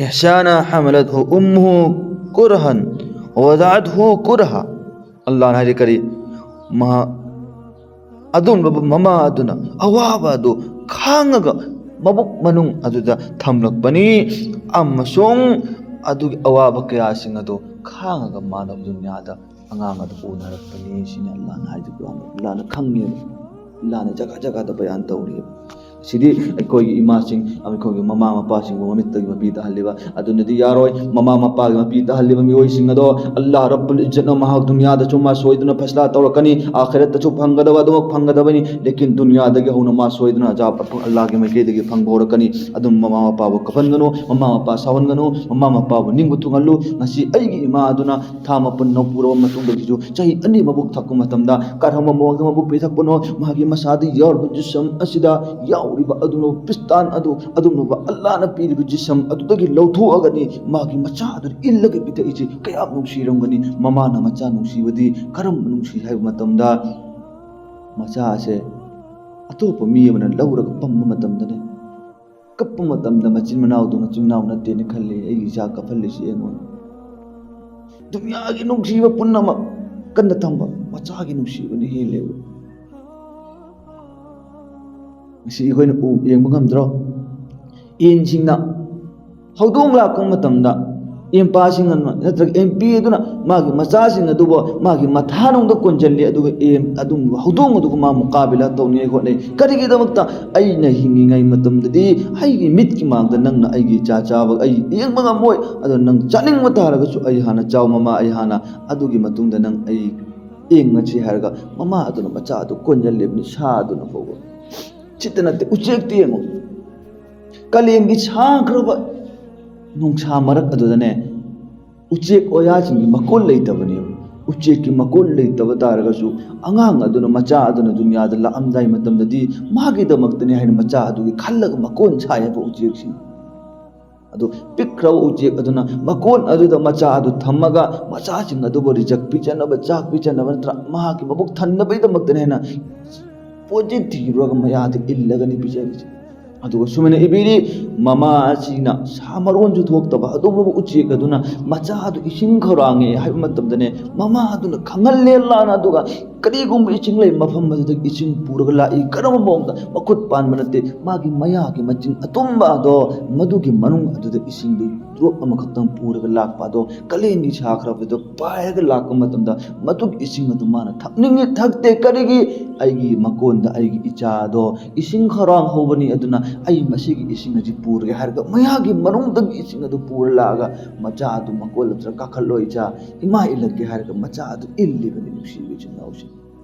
إحسانا حملته أمه كرها ووضعته كرها"꯫ ꯑꯜꯂꯥꯍꯅ ꯍꯥꯏꯔꯤ ꯀꯔꯤ? ꯃꯍꯥꯛ ꯑꯗꯨꯒꯨꯝꯂꯕ ꯃꯃꯥ ꯑꯗꯨꯅ ꯑꯋꯥꯕ ꯑꯗꯨ ꯈꯥꯡꯉꯒ ꯃꯕꯨꯛ ꯃꯅꯨꯡ ꯑꯗꯨꯗ ꯊꯝꯂꯛꯄꯅꯤ, ꯑꯃꯁꯨꯡ ꯑꯗꯨꯒꯤ ꯑꯋꯥꯕ ꯀꯌꯥꯁꯤꯡ ꯑꯗꯨ ꯈꯥꯡꯉꯒ ꯃꯥꯅ ꯗꯨꯅꯤꯌꯥꯗ ꯑꯉꯥꯡ ꯑꯗꯨ ꯎꯅꯔꯛꯄꯅꯤ꯫ ꯁꯤꯅꯤ ꯑꯜꯂꯥꯍꯅ ꯍꯥꯏꯗꯨ꯫ ꯑꯜꯂꯥꯍꯅ ꯈꯪꯉꯦꯕ, ꯑꯜꯂꯥꯍꯅ ꯖꯒꯥ ꯖꯒꯥꯗ ꯕꯌꯥꯟ ꯇꯧꯔꯤꯕ꯫ ꯁꯤꯗꯤ ꯑꯩꯈꯣꯏꯒꯤ ꯏꯃꯥꯁꯤꯡ, ꯑꯩꯈꯣꯏꯒꯤ ꯃꯃꯥ ꯃꯄꯥꯁꯤꯡꯕꯨ ꯃꯃꯤꯠꯇꯒꯤ ꯃꯄꯤ ꯇꯥꯍꯜꯂꯤꯕ ꯑꯗꯨꯅꯗꯤ ꯌꯥꯔꯣꯏ꯫ ꯃꯃꯥ ꯃꯄꯥꯒꯤ ꯃꯄꯤ ꯇꯥꯍꯜꯂꯤꯕ ꯃꯤꯑꯣꯏꯁꯤꯡ ꯑꯗꯣ ꯑꯜꯂꯥꯍ ꯔꯕꯨꯜ ꯏꯖꯠꯅ ꯃꯍꯥꯛ ꯗꯨꯅꯤꯌꯥꯗꯁꯨ ꯃꯥ ꯁꯣꯏꯗꯅ ꯐꯩꯁꯂꯥ ꯇꯧꯔꯛꯀꯅꯤ, ꯑꯥꯈꯤꯔꯠꯇꯁꯨ ꯐꯪꯒꯗꯕ ꯑꯗꯨꯃꯛ ꯐꯪꯒꯗꯕꯅꯤ꯫ ꯂꯦꯀꯤꯟ ꯗꯨꯅꯤꯌꯥꯗꯒꯤ ꯍꯧꯅ ꯃꯥ ꯁꯣꯏꯗꯅ ꯑꯖꯥꯕ ꯑꯜꯂꯥꯍꯒꯤ ꯃꯥꯏꯀꯩꯗꯒꯤ ꯐꯪꯕ ꯍꯧꯔꯛꯀꯅꯤ꯫ ꯑꯗꯨꯝ ꯃꯃꯥ ꯃꯄꯥꯕꯨ ꯀꯞꯍꯟꯒꯅꯨ, ꯃꯃꯥ ꯃꯄꯥ ꯁꯥꯎꯍꯟꯒꯅꯨ, ꯃꯃꯥ ꯃꯄꯥꯕꯨ ꯅꯤꯡꯕ ꯊꯨꯡꯍꯜꯂꯨ꯫ ꯉꯁꯤ ꯑꯩꯒꯤ ꯏꯃꯥ ꯑꯗꯨꯅ ꯊꯥ ꯃꯥꯄꯟ ꯅꯧꯄꯨꯔꯕ ꯃꯇꯨꯡꯗꯒꯤꯁꯨ ꯆꯍꯤ ꯑꯅꯤ ꯃꯕꯨꯛ ꯊꯛꯄ ꯃꯇꯝꯗ ꯀꯔꯝꯕ ꯃꯑꯣꯡꯗ ꯃꯕꯨꯛ ꯄꯤꯊꯛꯄꯅꯣ, ꯃꯥꯒꯤ ꯃꯁꯥꯗ ꯌꯥꯎꯔꯤꯕ ꯖꯤꯁꯝ ꯑꯁꯤꯗ ꯌꯥꯎꯔꯤꯕ ꯑꯗꯨꯒꯨꯝꯂꯕ ꯄꯤꯁꯇꯥꯟ ꯑꯗꯨ, ꯑꯗꯨꯒꯨꯝꯂꯕ ꯑꯜꯂꯥꯍꯅ ꯄꯤꯔꯤꯕ ꯖꯤꯁꯝ ꯑꯗꯨꯗꯒꯤ ꯂꯧꯊꯣꯛꯑꯒꯅꯤ ꯃꯥꯒꯤ ꯃꯆꯥ ꯑꯗꯨꯗ ꯏꯜꯂꯒ ꯄꯤꯊꯛꯏꯁꯤ꯫ ꯀꯌꯥꯝ ꯅꯨꯡꯁꯤꯔꯝꯒꯅꯤ꯫ ꯃꯃꯥꯅ ꯃꯆꯥ ꯅꯨꯡꯁꯤꯕꯗꯤ ꯀꯔꯝꯕ ꯅꯨꯡꯁꯤ ꯍꯥꯏꯕ ꯃꯇꯝꯗ, ꯃꯆꯥ ꯑꯁꯦ ꯑꯇꯣꯞꯄ ꯃꯤ ꯑꯃꯅ ꯂꯧꯔꯒ ꯄꯝꯕ ꯃꯇꯝꯗꯅꯦ, ꯀꯞꯄ ꯃꯇꯝꯗ ꯃꯆꯤꯟ ꯃꯅꯥꯎꯗꯨ ꯃꯆꯤꯟ ꯃꯅꯥꯎ ꯅꯠꯇꯦꯅ ꯈꯜꯂꯤ꯫ "ꯑꯩꯒꯤ ꯏꯆꯥ ꯀꯞꯍꯜꯂꯤꯁꯤ ꯌꯦꯡꯉꯨ꯫ ꯗꯨꯅꯤꯌꯥꯒꯤ ꯅꯨꯡꯁꯤꯕ ꯄꯨꯝꯅꯃꯛ ꯀꯟꯅ ꯊꯝꯕ ꯃꯆꯥꯒꯤ ꯅꯨꯡꯁꯤꯕꯅ ꯍꯦꯜꯂꯦꯕ"꯫ ꯉꯁꯤ ꯑꯩꯈꯣꯏꯅ ꯎ ꯌꯦꯡꯕ ꯉꯝꯗ꯭ꯔꯣ? ꯌꯦꯟꯁꯤꯡꯅ ꯍꯧꯗꯣꯡ ꯂꯥꯛꯄ ꯃꯇꯝꯗ ꯌꯦꯟꯄꯥꯁꯤꯡ ꯑꯗꯨꯅ ꯅꯠꯇ꯭ꯔꯒ ꯌꯦꯟꯄꯤ ꯑꯗꯨꯅ ꯃꯥꯒꯤ ꯃꯆꯥꯁꯤꯡ ꯑꯗꯨꯕꯨ ꯃꯥꯒꯤ ꯃꯊꯥꯅꯨꯡꯗ ꯀꯣꯟꯁꯤꯜꯂꯤ, ꯑꯗꯨꯒ ꯌꯦꯟ ꯑꯗꯨ ꯍꯧꯗꯣꯡ ꯑꯗꯨꯒ ꯃꯥ ꯃꯨꯀꯥꯕꯤꯂꯥ ꯇꯧꯅꯤꯡꯉꯥꯏ ꯍꯣꯠꯅꯩ꯫ ꯀꯔꯤꯒꯤꯗꯃꯛꯇ? ꯑꯩꯅ ꯍꯤꯡꯉꯤꯉꯩ ꯃꯇꯝꯗꯗꯤ ꯑꯩꯒꯤ ꯃꯤꯠꯀꯤ ꯃꯥꯡꯗ ꯅꯪꯅ ꯑꯩꯒꯤ ꯏꯆꯥ ꯆꯥꯕ ꯑꯩ ꯌꯦꯡꯕ ꯉꯝꯃꯣꯏ꯫ ꯑꯗꯣ ꯅꯪ ꯆꯥꯅꯤꯡꯕ ꯇꯥꯔꯒꯁꯨ ꯑꯩ ꯍꯥꯟꯅ ꯆꯥꯎ ꯃꯃꯥ, ꯑꯩ ꯍꯥꯟꯅ, ꯑꯗꯨꯒꯤ ꯃꯇꯨꯡꯗ ꯅꯪ ꯑꯩ ꯌꯦꯡꯉꯁꯤ ꯍꯥꯏꯔꯒ ꯃꯃꯥ ꯑꯗꯨꯅ ꯃꯆꯥ ꯑꯗꯨ ꯀꯣꯟꯁꯤꯜꯂꯤꯕꯅꯤ, ꯁꯥ ꯑꯗꯨꯅ ꯐꯥꯎꯕ꯫ ꯁꯤꯇ ꯅꯠꯇꯦ, ꯎꯆꯦꯛꯇꯤ ꯌꯦꯡꯉꯨ꯫ ꯀꯥꯂꯦꯟꯒꯤ ꯁꯥꯈ꯭ꯔꯕ ꯅꯨꯡꯁꯥ ꯃꯔꯛ ꯑꯗꯨꯗꯅꯦ, ꯎꯆꯦꯛ ꯑꯣꯌꯥꯁꯤꯡꯒꯤ ꯃꯀꯣꯟ ꯂꯩꯇꯕꯅꯦꯕ꯫ ꯎꯆꯦꯛꯀꯤ ꯃꯀꯣꯟ ꯂꯩꯇꯕ ꯇꯥꯔꯒꯁꯨ, ꯑꯉꯥꯡ ꯑꯗꯨꯅ, ꯃꯆꯥ ꯑꯗꯨꯅ ꯗꯨꯅꯤꯌꯥꯗ ꯂꯥꯛꯑꯝꯗꯥꯏ ꯃꯇꯝꯗꯗꯤ ꯃꯥꯒꯤꯗꯃꯛꯇꯅꯤ ꯍꯥꯏꯅ ꯃꯆꯥ ꯑꯗꯨꯒꯤ ꯈꯜꯂꯒ ꯃꯀꯣꯟ ꯁꯥꯏ ꯍꯥꯏꯕ ꯎꯆꯦꯛꯁꯤꯡ꯫ ꯑꯗꯨ ꯄꯤꯛꯈ꯭ꯔꯕ ꯎꯆꯦꯛ ꯑꯗꯨꯅ ꯃꯀꯣꯟ ꯑꯗꯨꯗ ꯃꯆꯥ ꯑꯗꯨ ꯊꯝꯃꯒ, ꯃꯆꯥꯁꯤꯡ ꯑꯗꯨꯕꯨ ꯔꯤꯖꯛ ꯄꯤꯖꯅꯕ, ꯆꯥꯛ ꯄꯤꯖꯅꯕ ꯅꯠꯇ꯭ꯔ ꯃꯍꯥꯛꯀꯤ ꯃꯕꯨꯛ ꯊꯟꯅꯕꯒꯤꯗꯃꯛꯇꯅꯤ ꯍꯥꯏꯅ ꯄꯣꯠꯁꯤ ꯊꯤꯔꯨꯔꯒ ꯃꯌꯥꯗ ꯏꯜꯂꯒꯅꯤ ꯄꯤꯖꯔꯤꯁꯦ꯫ ꯑꯗꯨꯒ ꯁꯨꯃꯥꯏꯅ ꯏꯕꯤꯔꯤ, ꯃꯃꯥ ꯑꯁꯤꯅ ꯁꯥ ꯃꯔꯣꯟꯁꯨ ꯊꯣꯛꯇꯕ ꯑꯗꯨꯒꯨꯝꯂꯕ ꯎꯆꯦꯛ ꯑꯗꯨꯅ ꯃꯆꯥ ꯑꯗꯨ ꯏꯁꯤꯡ ꯈꯧꯔꯥꯡꯉꯦ ꯍꯥꯏꯕ ꯃꯇꯝꯗꯅꯦ, ꯃꯃꯥ ꯑꯗꯨꯅ ꯈꯪꯍꯜꯂꯦ ꯂꯥꯟꯅ, ꯑꯗꯨꯒ ꯀꯔꯤꯒꯨꯝꯕ ꯏꯁꯤꯡ ꯂꯩ ꯃꯐꯝ ꯑꯗꯨꯗꯒꯤ ꯏꯁꯤꯡ ꯄꯨꯔꯒ ꯂꯥꯛꯏ꯫ ꯀꯔꯝꯕ ꯃꯑꯣꯡꯗ? ꯃꯈꯨꯠ ꯄꯥꯟꯕ ꯅꯠꯇꯦ, ꯃꯥꯒꯤ ꯃꯌꯥꯒꯤ ꯃꯆꯤꯟ ꯑꯇꯨꯝꯕ ꯑꯗꯣ, ꯃꯗꯨꯒꯤ ꯃꯅꯨꯡ ꯑꯗꯨꯗ ꯏꯁꯤꯡꯗꯨ ꯗ꯭ꯔꯣꯞ ꯑꯃꯈꯛꯇꯪ ꯄꯨꯔꯒ ꯂꯥꯛꯄ ꯑꯗꯣ, ꯀꯥꯂꯦꯟꯒꯤ ꯁꯥꯈ꯭ꯔꯕꯗꯣ ꯄꯥꯏꯔꯒ ꯂꯥꯛꯄ ꯃꯇꯝꯗ ꯃꯗꯨꯒꯤ ꯏꯁꯤꯡ ꯑꯗꯨ ꯃꯥꯅ ꯊꯛꯅꯤꯡꯉꯤ, ꯊꯛꯇꯦ꯫ ꯀꯔꯤꯒꯤ? ꯑꯩꯒꯤ ꯃꯀꯣꯟꯗ ꯑꯩꯒꯤ ꯏꯆꯥꯗꯣ ꯏꯁꯤꯡ ꯈꯧꯔꯥꯡ ꯍꯧꯕꯅꯤ, ꯑꯗꯨꯅ ꯑꯩ ꯃꯁꯤꯒꯤ ꯏꯁꯤꯡ ꯑꯁꯤ ꯄꯨꯔꯒꯦ ꯍꯥꯏꯔꯒ ꯃꯌꯥꯒꯤ ꯃꯅꯨꯡꯗꯒꯤ ꯏꯁꯤꯡ ꯑꯗꯨ ꯄꯨꯔ ꯂꯥꯛꯑꯒ ꯃꯆꯥ ꯑꯗꯨ ꯃꯀꯣꯜ ꯑꯗꯨꯗ ꯀꯥꯈꯠꯂꯣ ꯏꯆꯥ, ꯏꯃꯥ ꯏꯜꯂꯛꯀꯦ ꯍꯥꯏꯔꯒ ꯃꯆꯥ ꯑꯗꯨ ꯏꯜꯂꯤꯕꯅꯤ꯫ ꯅꯨꯡꯁꯤꯕ ꯏꯆꯤꯟ ꯏꯅꯥꯎꯁꯤꯡ,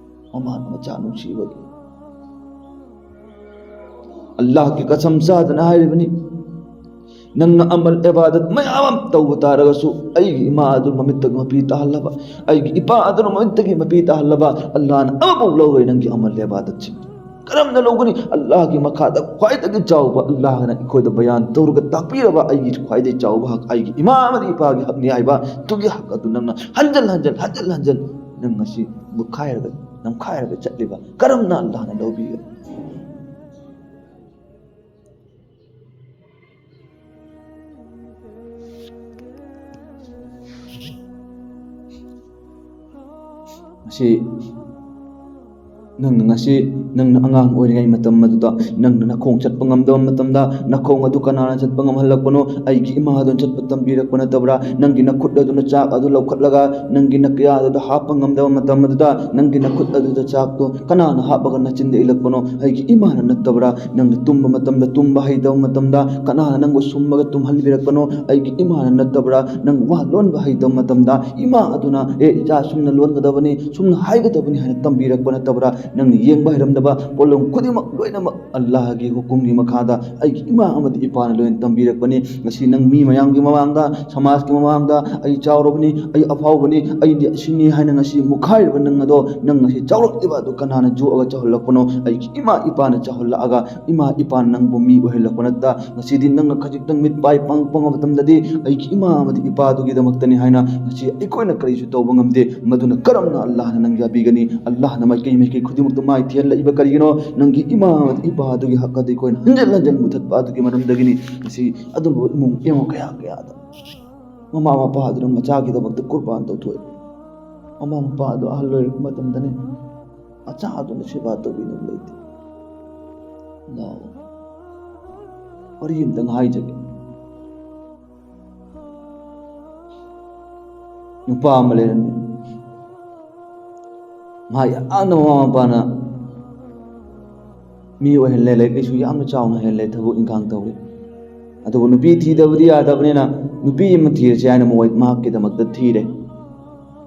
ꯃꯃꯥꯅ ꯃꯆꯥ ꯅꯨꯡꯁꯤꯕꯒꯤ ꯑꯜꯂꯥꯍꯒꯤ ꯀꯁꯝ ꯆꯥꯗꯅ ꯍꯥꯏꯔꯤꯕꯅꯤ, "ꯅꯪꯅ ꯑꯃꯜ ꯏꯕꯥꯗꯠ ꯃꯌꯥꯝ ꯑꯃ ꯇꯧꯕ ꯇꯥꯔꯒꯁꯨ, ꯑꯩꯒꯤ ꯏꯃꯥ ꯑꯗꯨ ꯃꯃꯤꯠꯇꯒꯤ ꯃꯄꯤ ꯇꯥꯍꯜꯂꯕ, ꯑꯩꯒꯤ ꯏꯄꯥ ꯑꯗꯨꯅ ꯃꯃꯤꯠꯇꯒꯤ ꯃꯄꯤ ꯇꯥꯍꯜꯂꯕ ꯑꯜꯂꯥꯍꯅ ꯑꯃꯐꯥꯎ ꯂꯧꯔꯣꯏ ꯅꯪꯒꯤ ꯑꯃꯜ ꯏꯕꯥꯗꯠꯁꯤꯡ"꯫ ꯀꯔꯝꯅ ꯂꯧꯒꯅꯤ? ꯑꯜꯂꯥꯍꯒꯤ ꯃꯈꯥꯗ ꯈ꯭ꯋꯥꯏꯗꯒꯤ ꯆꯥꯎꯕ ꯑꯜꯂꯥꯍꯅ ꯑꯩꯈꯣꯏꯗ ꯕꯌꯥꯟ ꯇꯧꯔꯒ ꯇꯥꯛꯄꯤꯔꯕ ꯑꯩꯒꯤ ꯈ꯭ꯋꯥꯏꯗꯒꯤ ꯆꯥꯎꯕ ꯍꯛ ꯑꯩꯒꯤ ꯏꯃꯥ ꯑꯃꯗꯤ ꯏꯄꯥꯒꯤ ꯍꯛꯅꯤ ꯍꯥꯏꯕ ꯑꯗꯨꯒꯤ ꯍꯛ ꯑꯗꯨ ꯅꯪꯅ ꯍꯟꯖꯤꯟ ꯍꯟꯖꯤꯟ, ꯍꯟꯖꯤꯟ ꯍꯟꯖꯤꯟ ꯅꯪ ꯉꯁꯤ ꯃꯨꯠꯈꯥꯏꯔꯒ, ꯅꯝꯈꯥꯏꯔꯒ ꯆꯠꯂꯤꯕ ꯀꯔꯝꯅ ꯑꯜꯂꯥꯍꯅ ꯂꯧꯕꯤꯒꯅꯤ? ꯁꯤ ꯅꯪꯅ ꯉꯁꯤ, ꯅꯪꯅ ꯑꯉꯥꯡ ꯑꯣꯏꯔꯤꯉꯩ ꯃꯇꯝ ꯑꯗꯨꯗ, ꯅꯪꯅ ꯅꯈꯣꯡ ꯆꯠꯄ ꯉꯝꯗꯕ ꯃꯇꯝꯗ, ꯅꯈꯣꯡ ꯑꯗꯨ ꯀꯅꯥꯅ ꯆꯠꯄ ꯉꯝꯍꯜꯂꯛꯄꯅꯣ? ꯑꯩꯒꯤ ꯏꯃꯥ ꯑꯗꯨꯅ ꯆꯠꯄ ꯇꯝꯕꯤꯔꯛꯄ ꯅꯠꯇꯕ꯭ꯔꯥ? ꯅꯪꯒꯤ ꯅꯈꯨꯠ ꯑꯗꯨꯅ ꯆꯥꯛ ꯑꯗꯨ ꯂꯧꯈꯠꯂꯒ, ꯅꯪꯒꯤ ꯅꯀꯌꯥ ꯑꯗꯨꯗ ꯍꯥꯞꯄ ꯉꯝꯗꯕ ꯃꯇꯝ ꯑꯗꯨꯗ, ꯅꯪꯒꯤ ꯅꯈꯨꯠ ꯑꯗꯨꯗ ꯆꯥꯛꯇꯣ ꯀꯅꯥꯅ ꯍꯥꯞꯄꯒ ꯅꯆꯤꯟꯗ ꯏꯜꯂꯛꯄꯅꯣ? ꯑꯩꯒꯤ ꯏꯃꯥꯅ ꯅꯠꯇꯕ꯭ꯔꯥ? ꯅꯪꯅ ꯇꯨꯝꯕ ꯃꯇꯝꯗ ꯇꯨꯝꯕ ꯍꯩꯇꯕ ꯃꯇꯝꯗ, ꯀꯅꯥꯅ ꯅꯪꯕꯨ ꯁꯨꯝꯃꯒ ꯇꯨꯝꯍꯟꯕꯤꯔꯛꯄꯅꯣ? ꯑꯩꯒꯤ ꯏꯃꯥꯅ ꯅꯠꯇꯕ꯭ꯔꯥ? ꯅꯪ ꯋꯥ ꯂꯣꯟꯕ ꯍꯩꯇꯕ ꯃꯇꯝꯗ, ꯏꯃꯥ ꯑꯗꯨꯅ, "ꯑꯦ, ꯏꯆꯥ, ꯁꯨꯝꯅ ꯂꯣꯟꯒꯗꯕꯅꯤ, ꯁꯨꯝꯅ ꯍꯥꯏꯒꯗꯕꯅꯤ" ꯍꯥꯏꯅ ꯇꯝꯕꯤꯔꯛꯄ ꯅꯠꯇꯕ꯭ꯔꯥ? ꯅꯪꯅ ꯌꯦꯡꯕ ꯍꯩꯔꯝꯗꯕ ꯄꯣꯠꯂꯝ ꯈꯨꯗꯤꯡꯃꯛ ꯂꯣꯏꯅꯃꯛ ꯑꯜꯂꯥꯍꯒꯤ ꯍꯨꯀꯨꯝꯒꯤ ꯃꯈꯥꯗ ꯑꯩꯒꯤ ꯏꯃꯥ ꯑꯃꯗꯤ ꯏꯄꯥꯅ ꯂꯣꯏꯅ ꯇꯝꯕꯤꯔꯛꯄꯅꯤ꯫ ꯉꯁꯤ ꯅꯪ ꯃꯤ ꯃꯌꯥꯝꯒꯤ ꯃꯃꯥꯡꯗ, ꯁꯃꯥꯖꯀꯤ ꯃꯃꯥꯡꯗ ꯑꯩ ꯆꯥꯎꯔꯕꯅꯤ, ꯑꯩ ꯑꯐꯥꯎꯕꯅꯤ, ꯑꯩꯗꯤ ꯑꯁꯤꯅꯤ ꯍꯥꯏꯅ ꯉꯁꯤ ꯃꯨꯛꯈꯥꯏꯔꯤꯕ ꯅꯪ ꯑꯗꯣ, ꯅꯪ ꯉꯁꯤ ꯆꯥꯎꯔꯛꯂꯤꯕ ꯑꯗꯨ ꯀꯅꯥꯅ ꯌꯣꯛꯑꯒ ꯆꯥꯎꯍꯜꯂꯛꯄꯅꯣ? ꯑꯩꯒꯤ ꯏꯃꯥ ꯏꯄꯥꯅ ꯆꯥꯎꯍꯜꯂꯛꯑꯒ, ꯏꯃꯥ ꯏꯄꯥꯅ ꯅꯪꯕꯨ ꯃꯤ ꯑꯣꯏꯍꯜꯂꯛꯄ ꯅꯠꯇ꯫ ꯉꯁꯤꯗꯤ ꯅꯪꯅ ꯈꯖꯤꯛꯇꯪ ꯃꯤꯠ ꯄꯥꯏ ꯄꯪ-, ꯄꯪꯕ ꯃꯇꯝꯗꯗꯤ ꯑꯩꯒꯤ ꯏꯃꯥ ꯑꯃꯗꯤ ꯏꯄꯥꯗꯨꯒꯤꯗꯃꯛꯇꯅꯤ ꯍꯥꯏꯅ ꯉꯁꯤ ꯑꯩꯈꯣꯏꯅ ꯀꯔꯤꯁꯨ ꯇꯧꯕ ꯉꯝꯗꯦ꯫ ꯃꯗꯨꯅ ꯀꯔꯝꯅ ꯑꯜꯂꯥꯍꯅ ꯅꯪ ꯌꯥꯕꯤꯒꯅꯤ? ꯑꯜꯂꯥꯍꯅ ꯃꯥꯏꯀꯩ ꯃꯥꯏꯀꯩ ꯈꯨꯗꯤꯡꯃꯛꯇ ꯃꯥꯏ ꯊꯤꯍꯜꯂꯛꯏꯕ ꯀꯔꯤꯒꯤꯅꯣ? ꯅꯪꯒꯤ ꯏꯃꯥ ꯑꯃꯗꯤ ꯏꯄꯥꯗꯨꯒꯤ ꯍꯛ ꯑꯗꯨ ꯑꯩꯈꯣꯏꯅ ꯍꯟꯖꯤꯟ ꯍꯟꯖꯤꯟ ꯃꯨꯊꯠꯄ ꯑꯗꯨꯒꯤ ꯃꯔꯝꯗꯒꯤꯅꯤ꯫ ꯉꯁꯤ ꯑꯗꯨꯝꯕ ꯏꯃꯨꯡ ꯏꯃꯨꯡ ꯀꯌꯥ ꯀꯌꯥꯗ ꯃꯃꯥ ꯃꯄꯥ ꯑꯗꯨꯅ ꯃꯆꯥꯒꯤꯗꯃꯛꯇ ꯀꯨꯔꯕꯥꯟ ꯇꯧꯊꯣꯛꯏ꯫ ꯃꯃꯥ ꯃꯄꯥ ꯑꯗꯨ ꯑꯍꯜ ꯑꯣꯏꯔꯛꯄ ꯃꯇꯝꯗꯅꯤ ꯃꯆꯥ ꯑꯗꯨꯅ ꯁꯦꯕꯥ ꯇꯧꯕꯤꯅꯕ ꯂꯩꯇꯦ꯫ ꯑꯜꯂꯥꯍꯨ ꯑꯛꯕꯔ꯫ ꯋꯥꯔꯤ ꯑꯝꯇꯪ ꯍꯥꯏꯖꯒꯦ꯫ ꯅꯨꯄꯥ ꯑꯃ ꯂꯩꯔꯝꯃꯤ꯫ ꯃꯍꯥꯛ ꯌꯥꯝꯅ ꯃꯃꯥ ꯃꯄꯥꯅ ꯃꯤ ꯑꯣꯏꯍꯜꯂꯦ, ꯂꯥꯏꯔꯤꯛ ꯂꯥꯏꯁꯨ ꯌꯥꯝꯅ ꯆꯥꯎꯅ ꯍꯩꯍꯜꯂꯦ, ꯊꯕꯛ ꯏꯪꯈꯥꯡ ꯇꯧꯔꯤ꯫ ꯑꯗꯨꯕꯨ ꯅꯨꯄꯤ ꯊꯤꯗꯕꯗꯤ ꯌꯥꯗꯕꯅꯤꯅ ꯅꯨꯄꯤ ꯑꯃ ꯊꯤꯔꯁꯤ ꯍꯥꯏꯅ ꯃꯣꯏ ꯃꯍꯥꯛꯀꯤꯗꯃꯛꯇ ꯊꯤꯔꯦ꯫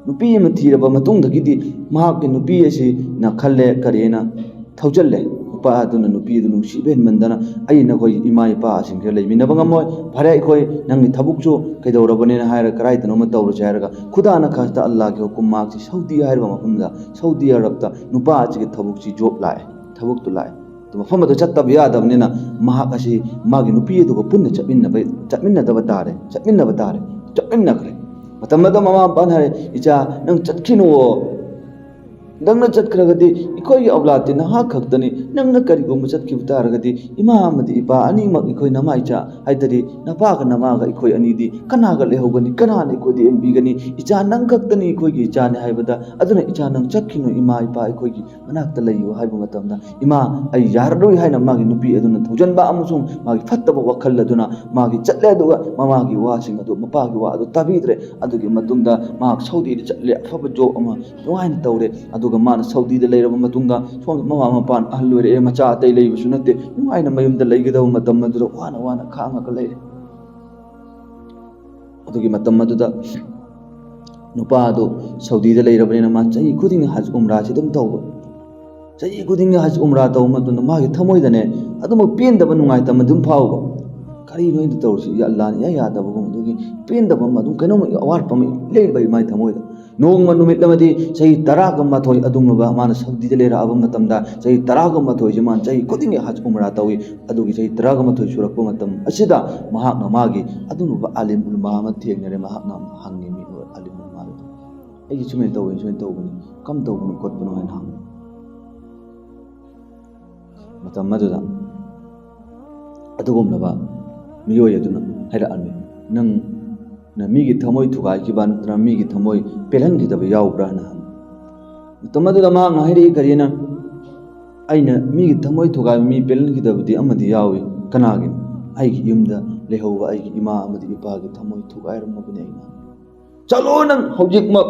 ꯅꯨꯄꯤ ꯑꯃ ꯊꯤꯔꯕ ꯃꯇꯨꯡꯗꯒꯤꯗꯤ ꯃꯍꯥꯛꯀꯤ ꯅꯨꯄꯤ ꯑꯁꯤꯅ ꯈꯜꯂꯦ, ꯀꯔꯤ ꯍꯥꯏꯅ ꯊꯧꯖꯜꯂꯦ꯫ ꯅꯨꯄꯥ ꯑꯗꯨꯅ ꯅꯨꯄꯤ ꯑꯗꯨ ꯅꯨꯡꯁꯤꯕ ꯍꯦꯟꯃꯟꯗꯅ, "ꯑꯩ ꯅꯈꯣꯏ ꯏꯃꯥ ꯏꯄꯥꯁꯤꯡꯁꯤꯒ ꯂꯩꯃꯤꯟꯅꯕ ꯉꯝꯃꯣꯏ, ꯐꯔꯦ, ꯑꯩꯈꯣꯏ ꯅꯪꯒꯤ ꯊꯕꯛꯁꯨ ꯀꯩꯗꯧꯔꯕꯅꯤꯅ ꯍꯥꯏꯔꯒ ꯀꯗꯥꯏꯗꯅꯣꯃ ꯇꯧꯔꯁꯦ" ꯍꯥꯏꯔꯒ, ꯈꯨꯗꯥꯅ ꯈꯥꯁꯇ ꯑꯜꯂꯥꯍꯒꯤ ꯍꯨꯀꯨꯝ ꯃꯍꯥꯛꯁꯤ ꯁꯧꯗꯤ ꯍꯥꯏꯔꯤꯕ ꯃꯐꯝꯗ, ꯁꯧꯗꯤ ꯑꯔꯕꯇ ꯅꯨꯄꯥ ꯑꯁꯤꯒꯤ ꯊꯕꯛꯁꯤ ꯖꯣꯕ ꯂꯥꯛꯑꯦ, ꯊꯕꯛꯇꯨ ꯂꯥꯛꯑꯦ꯫ ꯑꯗꯨ ꯃꯐꯝ ꯑꯗꯨ ꯆꯠꯇꯕ ꯌꯥꯗꯕꯅꯤꯅ ꯃꯍꯥꯛ ꯑꯁꯤ ꯃꯥꯒꯤ ꯅꯨꯄꯤ ꯑꯗꯨꯒ ꯄꯨꯟꯅ ꯆꯠꯃꯤꯟꯅꯕ, ꯆꯠꯃꯤꯟꯅꯗꯕ ꯇꯥꯔꯦ, ꯆꯠꯃꯤꯟꯅꯕ ꯇꯥꯔꯦ, ꯆꯠꯃꯤꯟꯅꯈ꯭ꯔꯦ꯫ ꯃꯇꯝ ꯑꯗꯨꯗ ꯃꯃꯥ ꯃꯄꯥꯅ ꯍꯥꯏꯔꯦ, "ꯏꯆꯥ, ꯅꯪ ꯆꯠꯈꯤꯅꯨꯋꯣ, ꯅꯪꯅ ꯆꯠꯈ꯭ꯔꯒꯗꯤ ꯑꯩꯈꯣꯏꯒꯤ ꯑꯧꯂꯥꯗꯇꯤ ꯅꯍꯥꯛ ꯈꯛꯇꯅꯤ꯫ ꯅꯪꯅ ꯀꯔꯤꯒꯨꯝꯕ ꯆꯠꯈꯤꯕ ꯇꯥꯔꯒꯗꯤ ꯏꯃꯥ ꯑꯃꯗꯤ ꯏꯄꯥ ꯑꯅꯤꯃꯛ, ꯑꯩꯈꯣꯏ ꯅꯃꯥ ꯏꯆꯥ ꯍꯥꯏꯇꯥꯔꯦ, ꯅꯄꯥꯒ ꯅꯃꯥꯒ ꯑꯩꯈꯣꯏ ꯑꯅꯤꯗꯤ ꯀꯅꯥꯒ ꯂꯩꯍꯧꯒꯅꯤ? ꯀꯅꯥꯅ ꯑꯩꯈꯣꯏꯗ ꯌꯦꯡꯕꯤꯒꯅꯤ? ꯏꯆꯥ ꯅꯪ ꯈꯛꯇꯅꯤ ꯑꯩꯈꯣꯏꯒꯤ ꯏꯆꯥꯅꯤ ꯍꯥꯏꯕꯗ, ꯑꯗꯨꯅ ꯏꯆꯥ ꯅꯪ ꯆꯠꯈꯤꯅꯨ, ꯏꯃꯥ ꯏꯄꯥ ꯑꯩꯈꯣꯏꯒꯤ ꯃꯅꯥꯛꯇ ꯂꯩꯌꯨ ꯍꯥꯏꯕ ꯃꯇꯝꯗ, ꯏꯃꯥ ꯑꯩ ꯌꯥꯔꯔꯣꯏ ꯍꯥꯏꯅ ꯃꯥꯒꯤ ꯅꯨꯄꯤ ꯑꯗꯨꯅ ꯊꯧꯖꯟꯕ ꯑꯃꯁꯨꯡ ꯃꯥꯒꯤ ꯐꯠꯇꯕ ꯋꯥꯈꯜ ꯑꯗꯨꯅ ꯃꯥꯒꯤ ꯆꯠꯂꯦ꯫ ꯑꯗꯨꯒ ꯃꯃꯥꯒꯤ ꯋꯥꯁꯤꯡ ꯑꯗꯨ, ꯃꯄꯥꯒꯤ ꯋꯥ ꯑꯗꯨ ꯇꯥꯕꯤꯗ꯭ꯔꯦ꯫ ꯑꯗꯨꯒꯤ ꯃꯇꯨꯡꯗ ꯃꯍꯥꯛ ꯁꯧꯗꯤꯗ ꯆꯠꯂꯦ, ꯑꯐꯕ ꯖꯣꯕ ꯑꯃ ꯅꯨꯡꯉꯥꯏꯅ ꯇꯧꯔꯦ꯫ ꯑꯗꯨꯒ ꯃꯥꯅ ꯁꯧꯗꯤꯗ ꯂꯩꯔꯕ ꯃꯇꯨꯡꯗ, ꯁꯣꯝꯗ ꯃꯃꯥ ꯃꯄꯥꯅ ꯑꯍꯜ ꯑꯣꯏꯔꯛꯑꯦ, ꯃꯆꯥ ꯑꯇꯩ ꯂꯩꯕꯁꯨ ꯅꯠꯇꯦ, ꯅꯨꯡꯉꯥꯏꯅ ꯃꯌꯨꯝꯗ ꯂꯩꯒꯗꯕ ꯃꯇꯝ ꯑꯗꯨꯗ ꯋꯥꯅ ꯋꯥꯅ ꯈꯥꯡꯉꯒ ꯂꯩꯔꯦ꯫ ꯑꯗꯨꯒꯤ ꯃꯇꯝ ꯑꯗꯨꯗ ꯅꯨꯄꯥ ꯑꯗꯨ ꯁꯧꯗꯤꯗ ꯂꯩꯔꯕꯅꯤꯅ, ꯃꯥ ꯆꯍꯤ ꯈꯨꯗꯤꯡꯒꯤ ꯍꯖ ꯎꯝꯔꯥꯁꯤ ꯑꯗꯨꯝ ꯇꯧꯕ꯫ ꯆꯍꯤ ꯈꯨꯗꯤꯡꯒꯤ ꯍꯖ ꯎꯝꯔꯥ ꯇꯧꯕ ꯃꯇꯝꯗ ꯃꯥꯒꯤ ꯊꯃꯣꯏꯗꯅꯦ ꯑꯗꯨꯃꯛ ꯄꯦꯟꯗꯕ, ꯅꯨꯡꯉꯥꯏꯇꯕ ꯑꯗꯨꯝ ꯐꯥꯎꯕ꯫ ꯀꯔꯤꯅꯣ ꯑꯩꯅ ꯇꯧꯔꯤꯁꯤ? ꯌꯥ ꯑꯜꯂꯥꯅ ꯏꯌꯥ ꯌꯥꯗꯕꯒꯨꯝ, ꯑꯗꯨꯒꯤ ꯄꯦꯟꯗꯕ ꯑꯃ, ꯑꯗꯨꯝ ꯀꯩꯅꯣꯝꯃ ꯑꯋꯥꯠꯄ ꯑꯃ ꯂꯩꯔꯤꯕ ꯃꯥꯒꯤ ꯊꯃꯣꯏꯗ꯫ ꯅꯣꯡꯃ ꯅꯨꯃꯤꯠ ꯑꯃꯗꯤ ꯆꯍꯤ ꯇꯔꯥꯒ ꯃꯥꯊꯣꯏ ꯑꯗꯨꯒꯨꯝꯂꯕ ꯃꯥꯅ ꯁꯧꯗꯤꯗ ꯂꯩꯔꯛꯑꯕ ꯃꯇꯝꯗ, ꯆꯍꯤ ꯇꯔꯥꯒ ꯃꯥꯊꯣꯏꯁꯤ ꯃꯥꯅ ꯆꯍꯤ ꯈꯨꯗꯤꯡꯒꯤ ꯍꯖ ꯎꯝꯔꯥ ꯇꯧꯏ꯫ ꯑꯗꯨꯒꯤ ꯆꯍꯤ ꯇꯔꯥꯒ ꯃꯥꯊꯣꯏ ꯁꯨꯔꯛꯄ ꯃꯇꯝ ꯑꯁꯤꯗ ꯃꯍꯥꯛꯅ ꯃꯥꯒꯤ ꯑꯗꯨꯒꯨꯝꯂꯕ ꯑꯥꯂꯤꯝ ꯎꯂꯃꯥ ꯑꯃ ꯊꯦꯡꯅꯔꯦ꯫ ꯃꯍꯥꯛꯅ ꯍꯪꯉꯤ, ꯃꯤ ꯑꯥꯂꯤꯝ ꯎꯂꯃꯥꯗꯨꯗ, "ꯑꯩꯒꯤ ꯁꯨꯃꯥꯏꯅ ꯇꯧꯋꯤ, ꯁꯨꯃꯥꯏꯅ ꯇꯧꯕꯅꯤ, ꯀꯝ ꯇꯧꯕꯅꯣ ꯈꯣꯠꯄꯅꯣ?" ꯍꯥꯏꯅ ꯍꯪꯉꯤ꯫ ꯃꯇꯝ ꯑꯗꯨꯗ ꯑꯗꯨꯒꯨꯝꯂꯕ ꯃꯤꯑꯣꯏ ꯑꯗꯨꯅ ꯍꯥꯏꯔꯛꯑꯝꯃꯤ, "ꯅꯪꯅ ꯃꯤꯒꯤ ꯊꯃꯣꯏ ꯊꯨꯒꯥꯏꯈꯤꯕ ꯅꯠꯇ꯭ꯔꯒ ꯃꯤꯒꯤ ꯊꯃꯣꯏ ꯄꯦꯜꯍꯟꯈꯤꯗꯕ ꯌꯥꯎꯕ꯭ꯔꯥ?" ꯍꯥꯏꯅ ꯍꯪꯉꯤ꯫ ꯃꯇꯝ ꯑꯗꯨꯗ ꯃꯍꯥꯛꯅ ꯍꯥꯏꯔꯛꯏ, ꯀꯔꯤꯅ, "ꯑꯩꯅ ꯃꯤꯒꯤ ꯊꯃꯣꯏ ꯊꯨꯒꯥꯏꯕ, ꯃꯤ ꯄꯦꯜꯍꯟꯈꯤꯗꯕꯗꯤ ꯑꯃꯗꯤ ꯌꯥꯎꯏ꯫ ꯀꯅꯥꯒꯤꯅꯣ? ꯑꯩꯒꯤ ꯌꯨꯝꯗ ꯂꯩꯍꯧꯕ ꯑꯩꯒꯤ ꯏꯃꯥ ꯑꯃꯗꯤ ꯏꯄꯥꯒꯤ ꯊꯃꯣꯏ ꯊꯨꯒꯥꯏꯔꯝꯃꯕꯅꯤ ꯑꯩꯅ꯫" ꯆꯠꯂꯣ ꯅꯪ ꯍꯧꯖꯤꯛꯃꯛ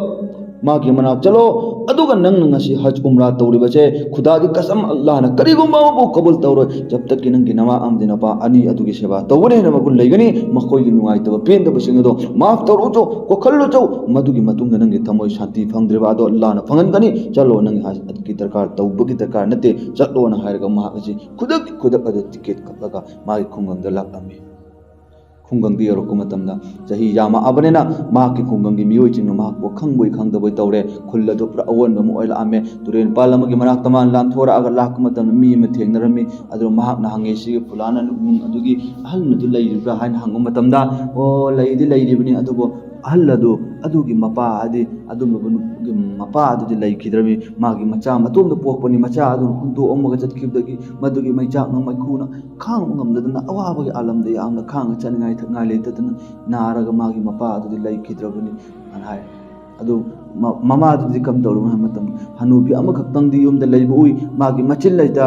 ꯃꯥꯒꯤ ꯃꯅꯥꯛ ꯆꯠꯂꯣ, ꯑꯗꯨꯒ ꯅꯪꯅ ꯉꯁꯤ ꯍꯖ ꯎꯝꯔꯥ ꯇꯧꯔꯤꯕꯁꯦ, ꯈꯨꯗꯥꯒꯤ ꯀꯁꯝ, ꯑꯜꯂꯥꯍꯅ ꯀꯔꯤꯒꯨꯝꯕ ꯑꯃꯕꯨ ꯀꯕꯨꯜ ꯇꯧꯔꯣꯏ, ꯖꯕ ꯇꯛꯀꯤ ꯅꯪꯒꯤ ꯅꯃꯥ ꯑꯃꯗꯤ ꯅꯄꯥ ꯑꯅꯤ ꯑꯗꯨꯒꯤ ꯁꯦꯕꯥ ꯇꯧꯕꯅ ꯍꯦꯟꯅ ꯃꯒꯨꯟ ꯂꯩꯒꯅꯤ꯫ ꯃꯈꯣꯏꯒꯤ ꯅꯨꯡꯉꯥꯏꯇꯕ ꯄꯦꯟꯗꯕꯁꯤꯡ ꯑꯗꯣ ꯃꯥꯐ ꯇꯧꯔꯨꯆꯣ, ꯀꯣꯛꯍꯜꯂꯨꯆꯣ, ꯃꯗꯨꯒꯤ ꯃꯇꯨꯡꯗ ꯅꯪꯒꯤ ꯊꯃꯣꯏ ꯁꯥꯟꯇꯤ ꯐꯪꯗ꯭ꯔꯤꯕ ꯑꯗꯣ ꯑꯜꯂꯥꯍꯅ ꯐꯪꯍꯟꯒꯅꯤ꯫ ꯆꯠꯂꯣ, ꯅꯪꯒꯤ ꯍꯖꯀꯤ ꯗꯔꯀꯥꯔ ꯇꯧꯕꯒꯤ ꯗꯔꯀꯥꯔ ꯅꯠꯇꯦ, ꯆꯠꯂꯣꯅ ꯍꯥꯏꯔꯒ ꯃꯍꯥꯛ ꯑꯁꯤ ꯈꯨꯗꯛꯀꯤ ꯈꯨꯗꯛ ꯑꯗꯨ ꯇꯤꯀꯦꯠ ꯀꯛꯂꯒ ꯃꯥꯒꯤ ꯈꯨꯡꯒꯪꯗ ꯂꯥꯛꯂꯝꯃꯤ꯫ ꯈꯨꯡꯒꯪꯗ ꯌꯧꯔꯛꯄ ꯃꯇꯝꯗ ꯆꯍꯤ ꯌꯥꯝꯃꯛꯑꯕꯅꯤꯅ ꯃꯍꯥꯛꯀꯤ ꯈꯨꯡꯒꯪꯒꯤ ꯃꯤꯑꯣꯏꯁꯤꯡꯅ ꯃꯍꯥꯛꯄꯨ ꯈꯪꯕꯣꯏ ꯈꯪꯗꯕꯣꯏ ꯇꯧꯔꯦ꯫ ꯈꯨꯜ ꯑꯗꯨ ꯄꯨꯔꯥ ꯑꯑꯣꯟꯕ ꯑꯃ ꯑꯣꯏꯔꯛꯑꯝꯃꯦ꯫ ꯇꯨꯔꯦꯜ ꯃꯄꯥꯜ ꯑꯃꯒꯤ ꯃꯅꯥꯛꯇ ꯃꯥꯅ ꯂꯥꯟꯊꯣꯔꯛꯑꯒ ꯂꯥꯛꯄ ꯃꯇꯝꯗ ꯃꯤ ꯑꯃ ꯊꯦꯡꯅꯔꯝꯃꯤ꯫ ꯑꯗꯨ ꯃꯍꯥꯛꯅ ꯍꯪꯉꯦ, "ꯁꯤꯒꯤ ꯐꯨꯂꯥꯅ ꯏꯃꯨꯡ ꯑꯗꯨꯒꯤ ꯑꯍꯜ ꯑꯗꯨ ꯂꯩꯔꯤꯕ꯭ꯔꯥ?" ꯍꯥꯏꯅ ꯍꯪꯕ ꯃꯇꯝꯗ, "ꯑꯣ, ꯂꯩꯗꯤ ꯂꯩꯔꯤꯕꯅꯤ, ꯑꯗꯨꯕꯨ ꯑꯍꯜ ꯑꯗꯨ ꯑꯗꯨꯒꯤ ꯃꯄꯥ, ꯍꯥꯏꯗꯤ ꯑꯗꯨꯝꯕ ꯅꯨꯄꯤꯒꯤ ꯃꯄꯥ ꯑꯗꯨꯗꯤ ꯂꯩꯈꯤꯗ꯭ꯔꯕꯅꯤ꯫ ꯃꯥꯒꯤ ꯃꯆꯥ ꯃꯇꯣꯝꯗ ꯄꯣꯛꯄꯅꯤ꯫ ꯃꯆꯥ ꯑꯗꯨꯅ ꯍꯨꯟꯗꯣꯛꯑꯝꯃꯒ ꯆꯠꯈꯤꯕꯗꯒꯤ ꯃꯗꯨꯒꯤ ꯃꯩꯆꯥꯛꯅ ꯃꯩꯈꯨꯅ ꯈꯥꯡꯕ ꯉꯝꯗꯗꯅ ꯑꯋꯥꯕꯒꯤ ꯑꯥꯂꯝꯗ ꯌꯥꯝꯅ ꯈꯥꯡꯉ ꯆꯠꯅꯤꯡꯉꯥꯏ ꯊꯛꯅꯤꯡꯉꯥꯏ ꯂꯩꯇꯗꯅ ꯅꯥꯔꯒ ꯃꯥꯒꯤ ꯃꯄꯥ ꯑꯗꯨꯗꯤ ꯂꯩꯈꯤꯗ꯭ꯔꯕꯅꯤ ꯍꯥꯏꯅ ꯍꯥꯏ꯫ ꯑꯗꯨ ꯃ-, ꯃꯃꯥꯗꯨꯗꯤ ꯀꯝꯗꯧꯔꯝꯃꯤ ꯍꯥꯏꯕ ꯃꯇꯝꯗ, ꯍꯅꯨꯕꯤ ꯑꯃꯈꯛꯇꯪꯗꯤ ꯌꯨꯝꯗ ꯂꯩꯕ ꯎꯏ꯫ ꯃꯥꯒꯤ ꯃꯆꯤꯟ ꯂꯩꯇ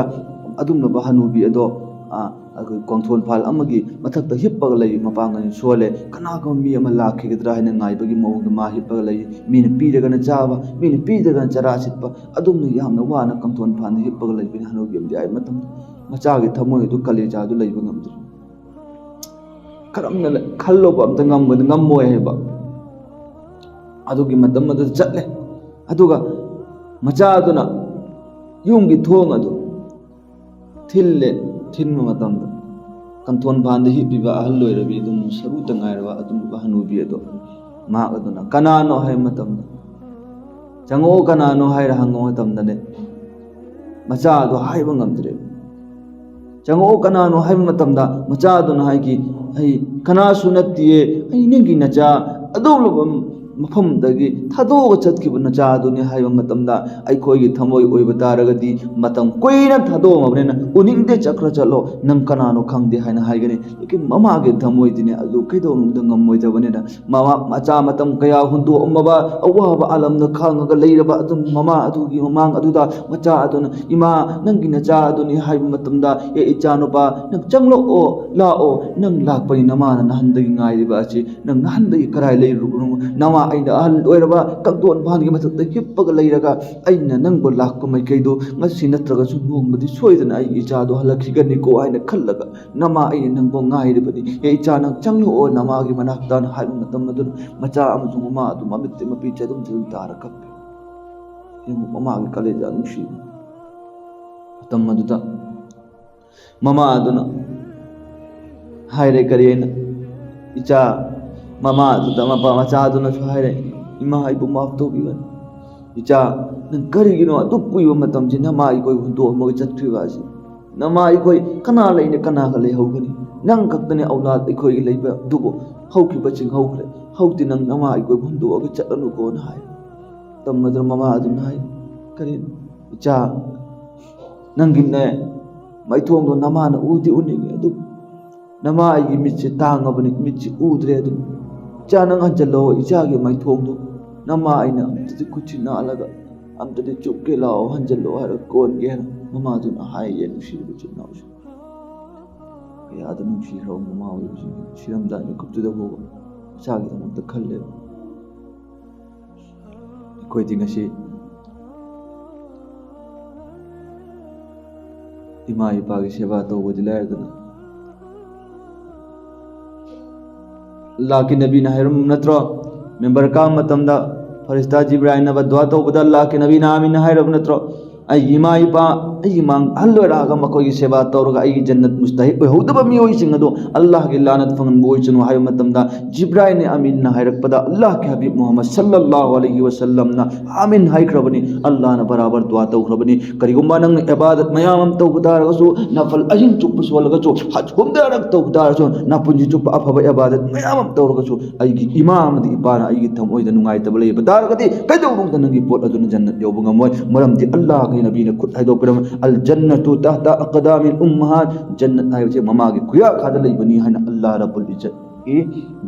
ꯑꯗꯨꯝꯂꯕ ꯍꯅꯨꯕꯤ ꯑꯗꯣ, ꯑ, ꯑꯩꯈꯣꯏ ꯀꯣꯡꯊꯣꯟ ꯐꯥꯜ ꯑꯃꯒꯤ ꯃꯊꯛꯇ ꯍꯤꯞꯄꯒ ꯂꯩ꯫ ꯃꯄꯥꯡꯒꯜ ꯁꯣꯜꯂꯦ꯫ ꯀꯅꯥꯒꯨꯝꯕ ꯃꯤ ꯑꯃ ꯂꯥꯛꯈꯤꯒꯗ꯭ꯔꯥ ꯍꯥꯏꯅ ꯉꯥꯏꯕꯒꯤ ꯃꯑꯣꯡꯗ ꯃꯥ ꯍꯤꯞꯄꯒ ꯂꯩ꯫ ꯃꯤꯅ ꯄꯤꯔꯒꯅ ꯆꯥꯕ, ꯃꯤꯅ ꯄꯤꯗ꯭ꯔꯒꯅ ꯆꯔꯥ ꯁꯤꯠꯄ, ꯑꯗꯨꯝꯅ ꯌꯥꯝꯅ ꯋꯥꯅ ꯀꯣꯡꯊꯣꯟ ꯐꯥꯜꯗ ꯍꯤꯞꯄꯒ ꯂꯩꯕꯅꯤ ꯍꯅꯨꯕꯤ ꯑꯃꯗꯤ꯫ ꯍꯥꯏꯕ ꯃꯇꯝꯗ ꯃꯆꯥꯒꯤ ꯊꯃꯣꯏ ꯑꯗꯨ, ꯀꯂꯦꯖꯥꯗꯨ ꯂꯩꯕ ꯉꯝꯗ꯭ꯔꯦ꯫ ꯀꯔꯝꯅ ꯂꯩ-, ꯈꯜꯂꯨꯕ ꯑꯝꯇ ꯉꯝꯒꯅꯤ, ꯉꯝꯃꯣꯏ ꯍꯥꯏꯕ꯫ ꯑꯗꯨꯒꯤ ꯃꯇꯝ ꯑꯗꯨꯗ ꯆꯠꯂꯦ꯫ ꯑꯗꯨꯒ ꯃꯆꯥꯗꯨꯅ ꯌꯨꯝꯒꯤ ꯊꯣꯡ ꯑꯗꯨ ꯊꯤꯜꯂꯦ꯫ ꯊꯤꯟꯕ ꯃꯇꯝꯗ ꯀꯣꯡꯊꯣꯟ ꯐꯥꯟꯗ ꯍꯤꯞꯄꯤꯕ ꯑꯍꯜ ꯑꯣꯏꯔꯕꯤ, ꯑꯗꯨꯝ ꯁꯔꯨꯇ ꯉꯥꯏꯔꯕ ꯑꯗꯨꯝꯕ ꯍꯅꯨꯕꯤ ꯑꯗꯣ, ꯃꯍꯥꯛ ꯑꯗꯨꯅ "ꯀꯅꯥꯅꯣ?" ꯍꯥꯏꯕ ꯃꯇꯝꯗ, "ꯆꯪꯉꯛꯑꯣ, ꯀꯅꯥꯅꯣ?" ꯍꯥꯏꯔ ꯍꯪꯉꯨ ꯃꯇꯝꯗꯅꯦ, ꯃꯆꯥ ꯑꯗꯣ ꯍꯥꯏꯕ ꯉꯝꯗ꯭ꯔꯦ꯫ "ꯆꯪꯉꯛꯑꯣ, ꯀꯅꯥꯅꯣ?" ꯍꯥꯏꯕ ꯃꯇꯝꯗ ꯃꯆꯥ ꯑꯗꯨꯅ ꯍꯥꯏꯈꯤ, "ꯑꯩ ꯀꯅꯥꯁꯨ ꯅꯠꯇꯤꯌꯦ, ꯑꯩ ꯅꯪꯒꯤ ꯅꯆꯥ, ꯑꯗꯨꯒꯨꯝꯂꯕ ꯃꯐꯝꯗꯒꯤ ꯊꯥꯗꯣꯛꯑꯒ ꯆꯠꯈꯤꯕ ꯅꯆꯥ ꯑꯗꯨꯅꯤ" ꯍꯥꯏꯕ ꯃꯇꯝꯗ, ꯑꯩꯈꯣꯏꯒꯤ ꯊꯃꯣꯏ ꯑꯣꯏꯕ ꯇꯥꯔꯒꯗꯤ, ꯃꯇꯝ ꯀꯨꯏꯅ ꯊꯥꯗꯣꯛꯑꯝꯃꯕꯅꯤꯅ ꯎꯅꯤꯡꯗꯦ, ꯆꯠꯈ꯭ꯔ ꯆꯠꯂꯣ, ꯅꯪ ꯀꯅꯥꯅꯣ ꯈꯪꯗꯦ ꯍꯥꯏꯅ ꯍꯥꯏꯒꯅꯤ꯫ ꯂꯦꯀꯤꯟ ꯃꯃꯥꯒꯤ ꯊꯃꯣꯏꯗꯤꯅꯦ ꯑꯗꯨ ꯀꯩꯗꯧꯅꯨꯡꯗ ꯉꯝꯃꯣꯏꯗꯕꯅꯤꯅ, ꯃꯃꯥ, ꯃꯆꯥ ꯃꯇꯝ ꯀꯌꯥ ꯍꯨꯟꯗꯣꯛꯑꯝꯃꯕ, ꯑꯋꯥꯕ ꯑꯥꯂꯝꯗ ꯈꯥꯡꯉꯒ ꯂꯩꯔꯕ ꯑꯗꯨꯝ ꯃꯃꯥ ꯑꯗꯨꯒꯤ ꯃꯃꯥꯡ ꯑꯗꯨꯗ ꯃꯆꯥ ꯑꯗꯨꯅ, "ꯏꯃꯥ, ꯅꯪꯒꯤ ꯅꯆꯥ ꯑꯗꯨꯅꯤ" ꯍꯥꯏꯕ ꯃꯇꯝꯗ, "ꯑꯦ ꯏꯆꯥꯅꯨꯄꯥ, ꯅꯪ ꯆꯪꯂꯛꯑꯣ, ꯂꯥꯛꯑꯣ, ꯅꯪ ꯂꯥꯛꯄꯅꯤ, ꯅꯃꯥꯅ ꯅꯍꯥꯟꯗꯒꯤ ꯉꯥꯏꯔꯤꯕ ꯑꯁꯤ, ꯅꯪ ꯅꯍꯥꯟꯗꯒꯤ ꯀꯔꯥꯏ ꯂꯩꯔꯨꯕꯅꯣ? ꯅꯃꯥ ꯑꯩꯅ ꯑꯍꯜ ꯑꯣꯏꯔꯕ ꯀꯣꯡꯊꯣꯟ ꯐꯥꯟꯒꯤ ꯃꯊꯛꯇ ꯍꯤꯞꯄꯒ ꯂꯩꯔꯒ ꯑꯩꯅ ꯅꯪꯕꯨ ꯂꯥꯛꯄ ꯃꯥꯏꯀꯩꯗꯣ ꯉꯁꯤ ꯅꯠꯇ꯭ꯔꯒꯁꯨ ꯅꯣꯡꯃꯗꯤ ꯁꯣꯏꯗꯅ ꯑꯩꯒꯤ ꯏꯆꯥꯗꯣ ꯍꯜꯂꯛꯈꯤꯒꯅꯤꯀꯣ ꯍꯥꯏꯅ ꯈꯜꯂꯒ ꯅꯃꯥ ꯑꯩꯅ ꯅꯪꯕꯨ ꯉꯥꯏꯔꯤꯕꯅꯤ꯫ ꯑꯦ ꯏꯆꯥ, ꯅꯪ ꯆꯪꯂꯛꯑꯣ ꯅꯃꯥꯒꯤ ꯃꯅꯥꯛꯇꯅ" ꯍꯥꯏꯕ ꯃꯇꯝ ꯑꯗꯨꯗ ꯃꯆꯥ ꯑꯃꯁꯨꯡ ꯃꯃꯥ ꯑꯗꯨ ꯃꯃꯤꯠꯇ ꯃꯄꯤ ꯆꯦꯗꯨꯝ ꯆꯦꯗꯨꯝ ꯇꯥꯔ ꯀꯞꯄꯤ꯫ ꯌꯦꯡꯉꯨ, ꯃꯃꯥꯒꯤ ꯀꯂꯦꯖꯥ ꯅꯨꯡꯁꯤꯕ꯫ ꯃꯇꯝ ꯑꯗꯨꯗ ꯃꯃꯥ ꯑꯗꯨꯅ ꯍꯥꯏꯔꯦ, ꯀꯔꯤ ꯍꯥꯏꯅ? ꯏꯆꯥ, ꯃꯃꯥ ꯑꯗꯨꯗ ꯃꯄꯥ, ꯃꯆꯥ ꯑꯗꯨꯅꯁꯨ ꯍꯥꯏꯔꯦ, "ꯏꯃꯥ, ꯑꯩꯕꯨ ꯃꯥꯐ ꯇꯧꯕꯤꯌꯨ꯫ ꯏꯆꯥ, ꯅꯪ ꯀꯔꯤꯒꯤꯅꯣ ꯑꯗꯨꯛ ꯀꯨꯏꯕ ꯃꯇꯝꯁꯤ ꯅꯃꯥ ꯑꯩꯈꯣꯏ ꯍꯨꯟꯗꯣꯛꯑꯝꯃꯒ ꯆꯠꯈ꯭ꯔꯤꯕ ꯑꯁꯤ? ꯅꯃꯥ ꯑꯩꯈꯣꯏ ꯀꯅꯥ ꯂꯩꯅ ꯀꯅꯥꯒ ꯂꯩꯍꯧꯒꯅꯤ? ꯅꯪ ꯈꯛꯇꯅꯤ ꯑꯧꯂꯥꯗ ꯑꯩꯈꯣꯏꯒꯤ ꯂꯩꯕ ꯑꯗꯨꯕꯨ ꯍꯧꯈꯤꯕꯁꯤꯡ ꯍꯧꯈ꯭ꯔꯦ꯫ ꯍꯧꯖꯤꯛꯇꯤ ꯅꯪ ꯅꯃꯥ ꯑꯩ ꯀꯣꯏꯕ ꯍꯨꯟꯗꯣꯛꯑꯒ ꯆꯠꯂꯅꯨꯀꯣꯅ ꯍꯥꯏ꯫ ꯃꯇꯝ ꯑꯗꯨꯗ ꯃꯃꯥ ꯑꯗꯨꯅ ꯍꯥꯏ, "ꯀꯔꯤꯅꯣ? ꯏꯆꯥ, ꯅꯪꯒꯤꯅꯦ ꯃꯥꯏꯊꯣꯡꯗꯣ ꯅꯃꯥꯅ ꯎꯗꯤ ꯎꯅꯤꯡꯉꯤ, ꯑꯗꯨ ꯅꯃꯥ ꯑꯩꯒꯤ ꯃꯤꯠꯁꯦ ꯇꯥꯡꯉꯕꯅꯤ, ꯃꯤꯠꯁꯦ ꯎꯗ꯭ꯔꯦ꯫ ꯑꯗꯨꯝ ꯏꯆꯥ ꯅꯪ ꯍꯟꯖꯜꯂꯣ, ꯏꯆꯥꯒꯤ ꯃꯥꯏꯊꯣꯡꯗꯣ ꯅꯃꯥ ꯑꯩꯅ ꯑꯝꯇꯗꯤ ꯈꯨꯠꯁꯤ ꯅꯥꯜꯂꯒ ꯑꯝꯇꯗꯤ ꯆꯨꯞꯀꯦ ꯂꯥꯛꯑꯣ, ꯍꯟꯖꯜꯂꯣ ꯍꯥꯏꯔꯒ ꯀꯣꯟꯒꯦ" ꯍꯥꯏꯅ ꯃꯃꯥꯗꯨꯅ ꯍꯥꯏꯌꯦ꯫ ꯅꯨꯡꯁꯤꯔꯤꯕ ꯏꯆꯤꯟ ꯏꯅꯥꯎꯁꯦ, ꯀꯌꯥꯗ ꯅꯨꯡꯁꯤꯈ꯭ꯔꯕ ꯃꯃꯥ ꯑꯣꯏꯕꯁꯤꯡꯁꯦ, ꯁꯤꯔꯝꯗꯥꯏ ꯃꯤꯀꯨꯞꯇꯨꯗ ꯐꯥꯎꯕ ꯏꯆꯥꯒꯤꯗꯃꯛꯇ ꯈꯜꯂꯦꯕ꯫ ꯑꯩꯈꯣꯏꯗꯤ ꯉꯁꯤ ꯏꯃꯥ ꯏꯄꯥꯒꯤ ꯁꯦꯕꯥ ꯇꯧꯕꯗꯤ ꯂꯥꯏꯔꯗꯅ, ꯑꯜꯂꯥꯍꯀꯤ ꯅꯕꯤꯅ ꯍꯥꯏꯔꯝꯕ ꯅꯠꯇ꯭ꯔꯣ? ꯃꯤꯝꯕꯔ ꯀꯥꯕ ꯃꯇꯝꯗ ꯐꯔꯤꯁꯇꯥ ꯖꯤꯕ꯭ꯔꯥꯏꯜꯅ ꯕꯗꯗꯨꯋꯥ ꯇꯧꯕꯗ ꯑꯜꯂꯥꯍꯀꯤ ꯅꯕꯤꯅ "ꯑꯥꯃꯤꯟ" ꯍꯥꯏꯔꯕ ꯅꯠꯇ꯭ꯔꯣ? "ꯑꯩꯒꯤ ꯏꯃꯥ ꯏꯄꯥ, ꯑꯩꯒꯤ ꯃꯥꯡ ꯑꯍꯜ ꯑꯣꯏꯔꯛꯑꯒ ꯃꯈꯣꯏꯒꯤ ꯁꯦꯕꯥ ꯇꯧꯔꯒ ꯑꯩꯒꯤ ꯖꯟꯅꯠ ꯃꯨꯁꯇꯍꯤꯛ ꯑꯣꯏꯍꯧꯗꯕ ꯃꯤꯑꯣꯏꯁꯤꯡ ꯑꯗꯨ ꯑꯜꯂꯥꯍꯒꯤ ꯂꯥꯅꯠ ꯐꯪꯍꯟꯕ ꯑꯣꯏꯁꯅꯨ" ꯍꯥꯏꯕ ꯃꯇꯝꯗ, ꯖꯤꯕ꯭ꯔꯥꯏꯜꯅ "ꯑꯥꯃꯤꯟ" ꯍꯥꯏꯔꯛꯄꯗ, ꯑꯜꯂꯥꯍꯀꯤ ꯍꯕꯤꯕ ꯃꯨꯍꯝꯃꯗ ꯁꯜꯂꯜꯂꯥꯍꯨ ꯑꯂꯩꯍꯤ ꯋꯁꯜꯂꯝꯅ "ꯑꯥꯃꯤꯟ" ꯍꯥꯏꯈ꯭ꯔꯕꯅꯤ꯫ ꯑꯜꯂꯥꯍꯅ ꯕꯔꯥꯕꯔ ꯗꯨꯋꯥ ꯇꯧꯈ꯭ꯔꯕꯅꯤ꯫ ꯀꯔꯤꯒꯨꯝꯕ ꯅꯪꯅ ꯏꯕꯥꯗꯠ ꯃꯌꯥꯝ ꯑꯃ ꯇꯧꯕ ꯇꯥꯔꯒꯁꯨ, ꯅꯐꯜ ꯑꯍꯤꯡ ꯆꯨꯞꯄ ꯁꯣꯜꯂꯒꯁꯨ, ꯍꯖ ꯍꯨꯝꯗꯔꯛ ꯇꯧꯕ ꯇꯥꯔꯒꯁꯨ, ꯅꯄꯨꯟꯁꯤ ꯆꯨꯞꯄ ꯑꯐꯕ ꯏꯕꯥꯗꯠ ꯃꯌꯥꯝ ꯑꯃ ꯇꯧꯔꯒꯁꯨ, ꯑꯩꯒꯤ ꯏꯃꯥ ꯑꯃꯗꯤ ꯏꯄꯥꯅ ꯑꯩꯒꯤ ꯊꯃꯣꯏꯗ ꯅꯨꯡꯉꯥꯏꯇꯕ ꯂꯩꯕ ꯇꯥꯔꯒꯗꯤ, ꯀꯩꯗꯧꯅꯨꯡꯗ ꯅꯪꯒꯤ ꯄꯣꯠ ꯑꯗꯨꯅ ꯖꯟꯅꯠ ꯌꯧꯕ ꯉꯝꯃꯣꯏ꯫ ꯃꯔꯝꯗꯤ ꯑꯜꯂꯥꯍꯒꯤ ꯅꯕꯤꯅ ꯈꯨꯠ ꯍꯥꯏꯗꯣꯛꯄꯤꯔꯝꯃꯤ, "ꯑꯜ ꯖꯟꯅꯇꯨ ꯇꯍꯇ ꯑꯛꯗꯥꯃꯤꯜ ꯎꯝꯃꯍꯥꯠ", ꯖꯟꯅꯠ ꯍꯥꯏꯕꯁꯦ ꯃꯃꯥꯒꯤ ꯈꯨꯌꯥꯈꯥꯗ ꯂꯩꯕꯅꯤ ꯍꯥꯏꯅ ꯑꯜꯂꯥꯍ ꯔꯕꯨꯜ ꯏꯖꯠ ꯏ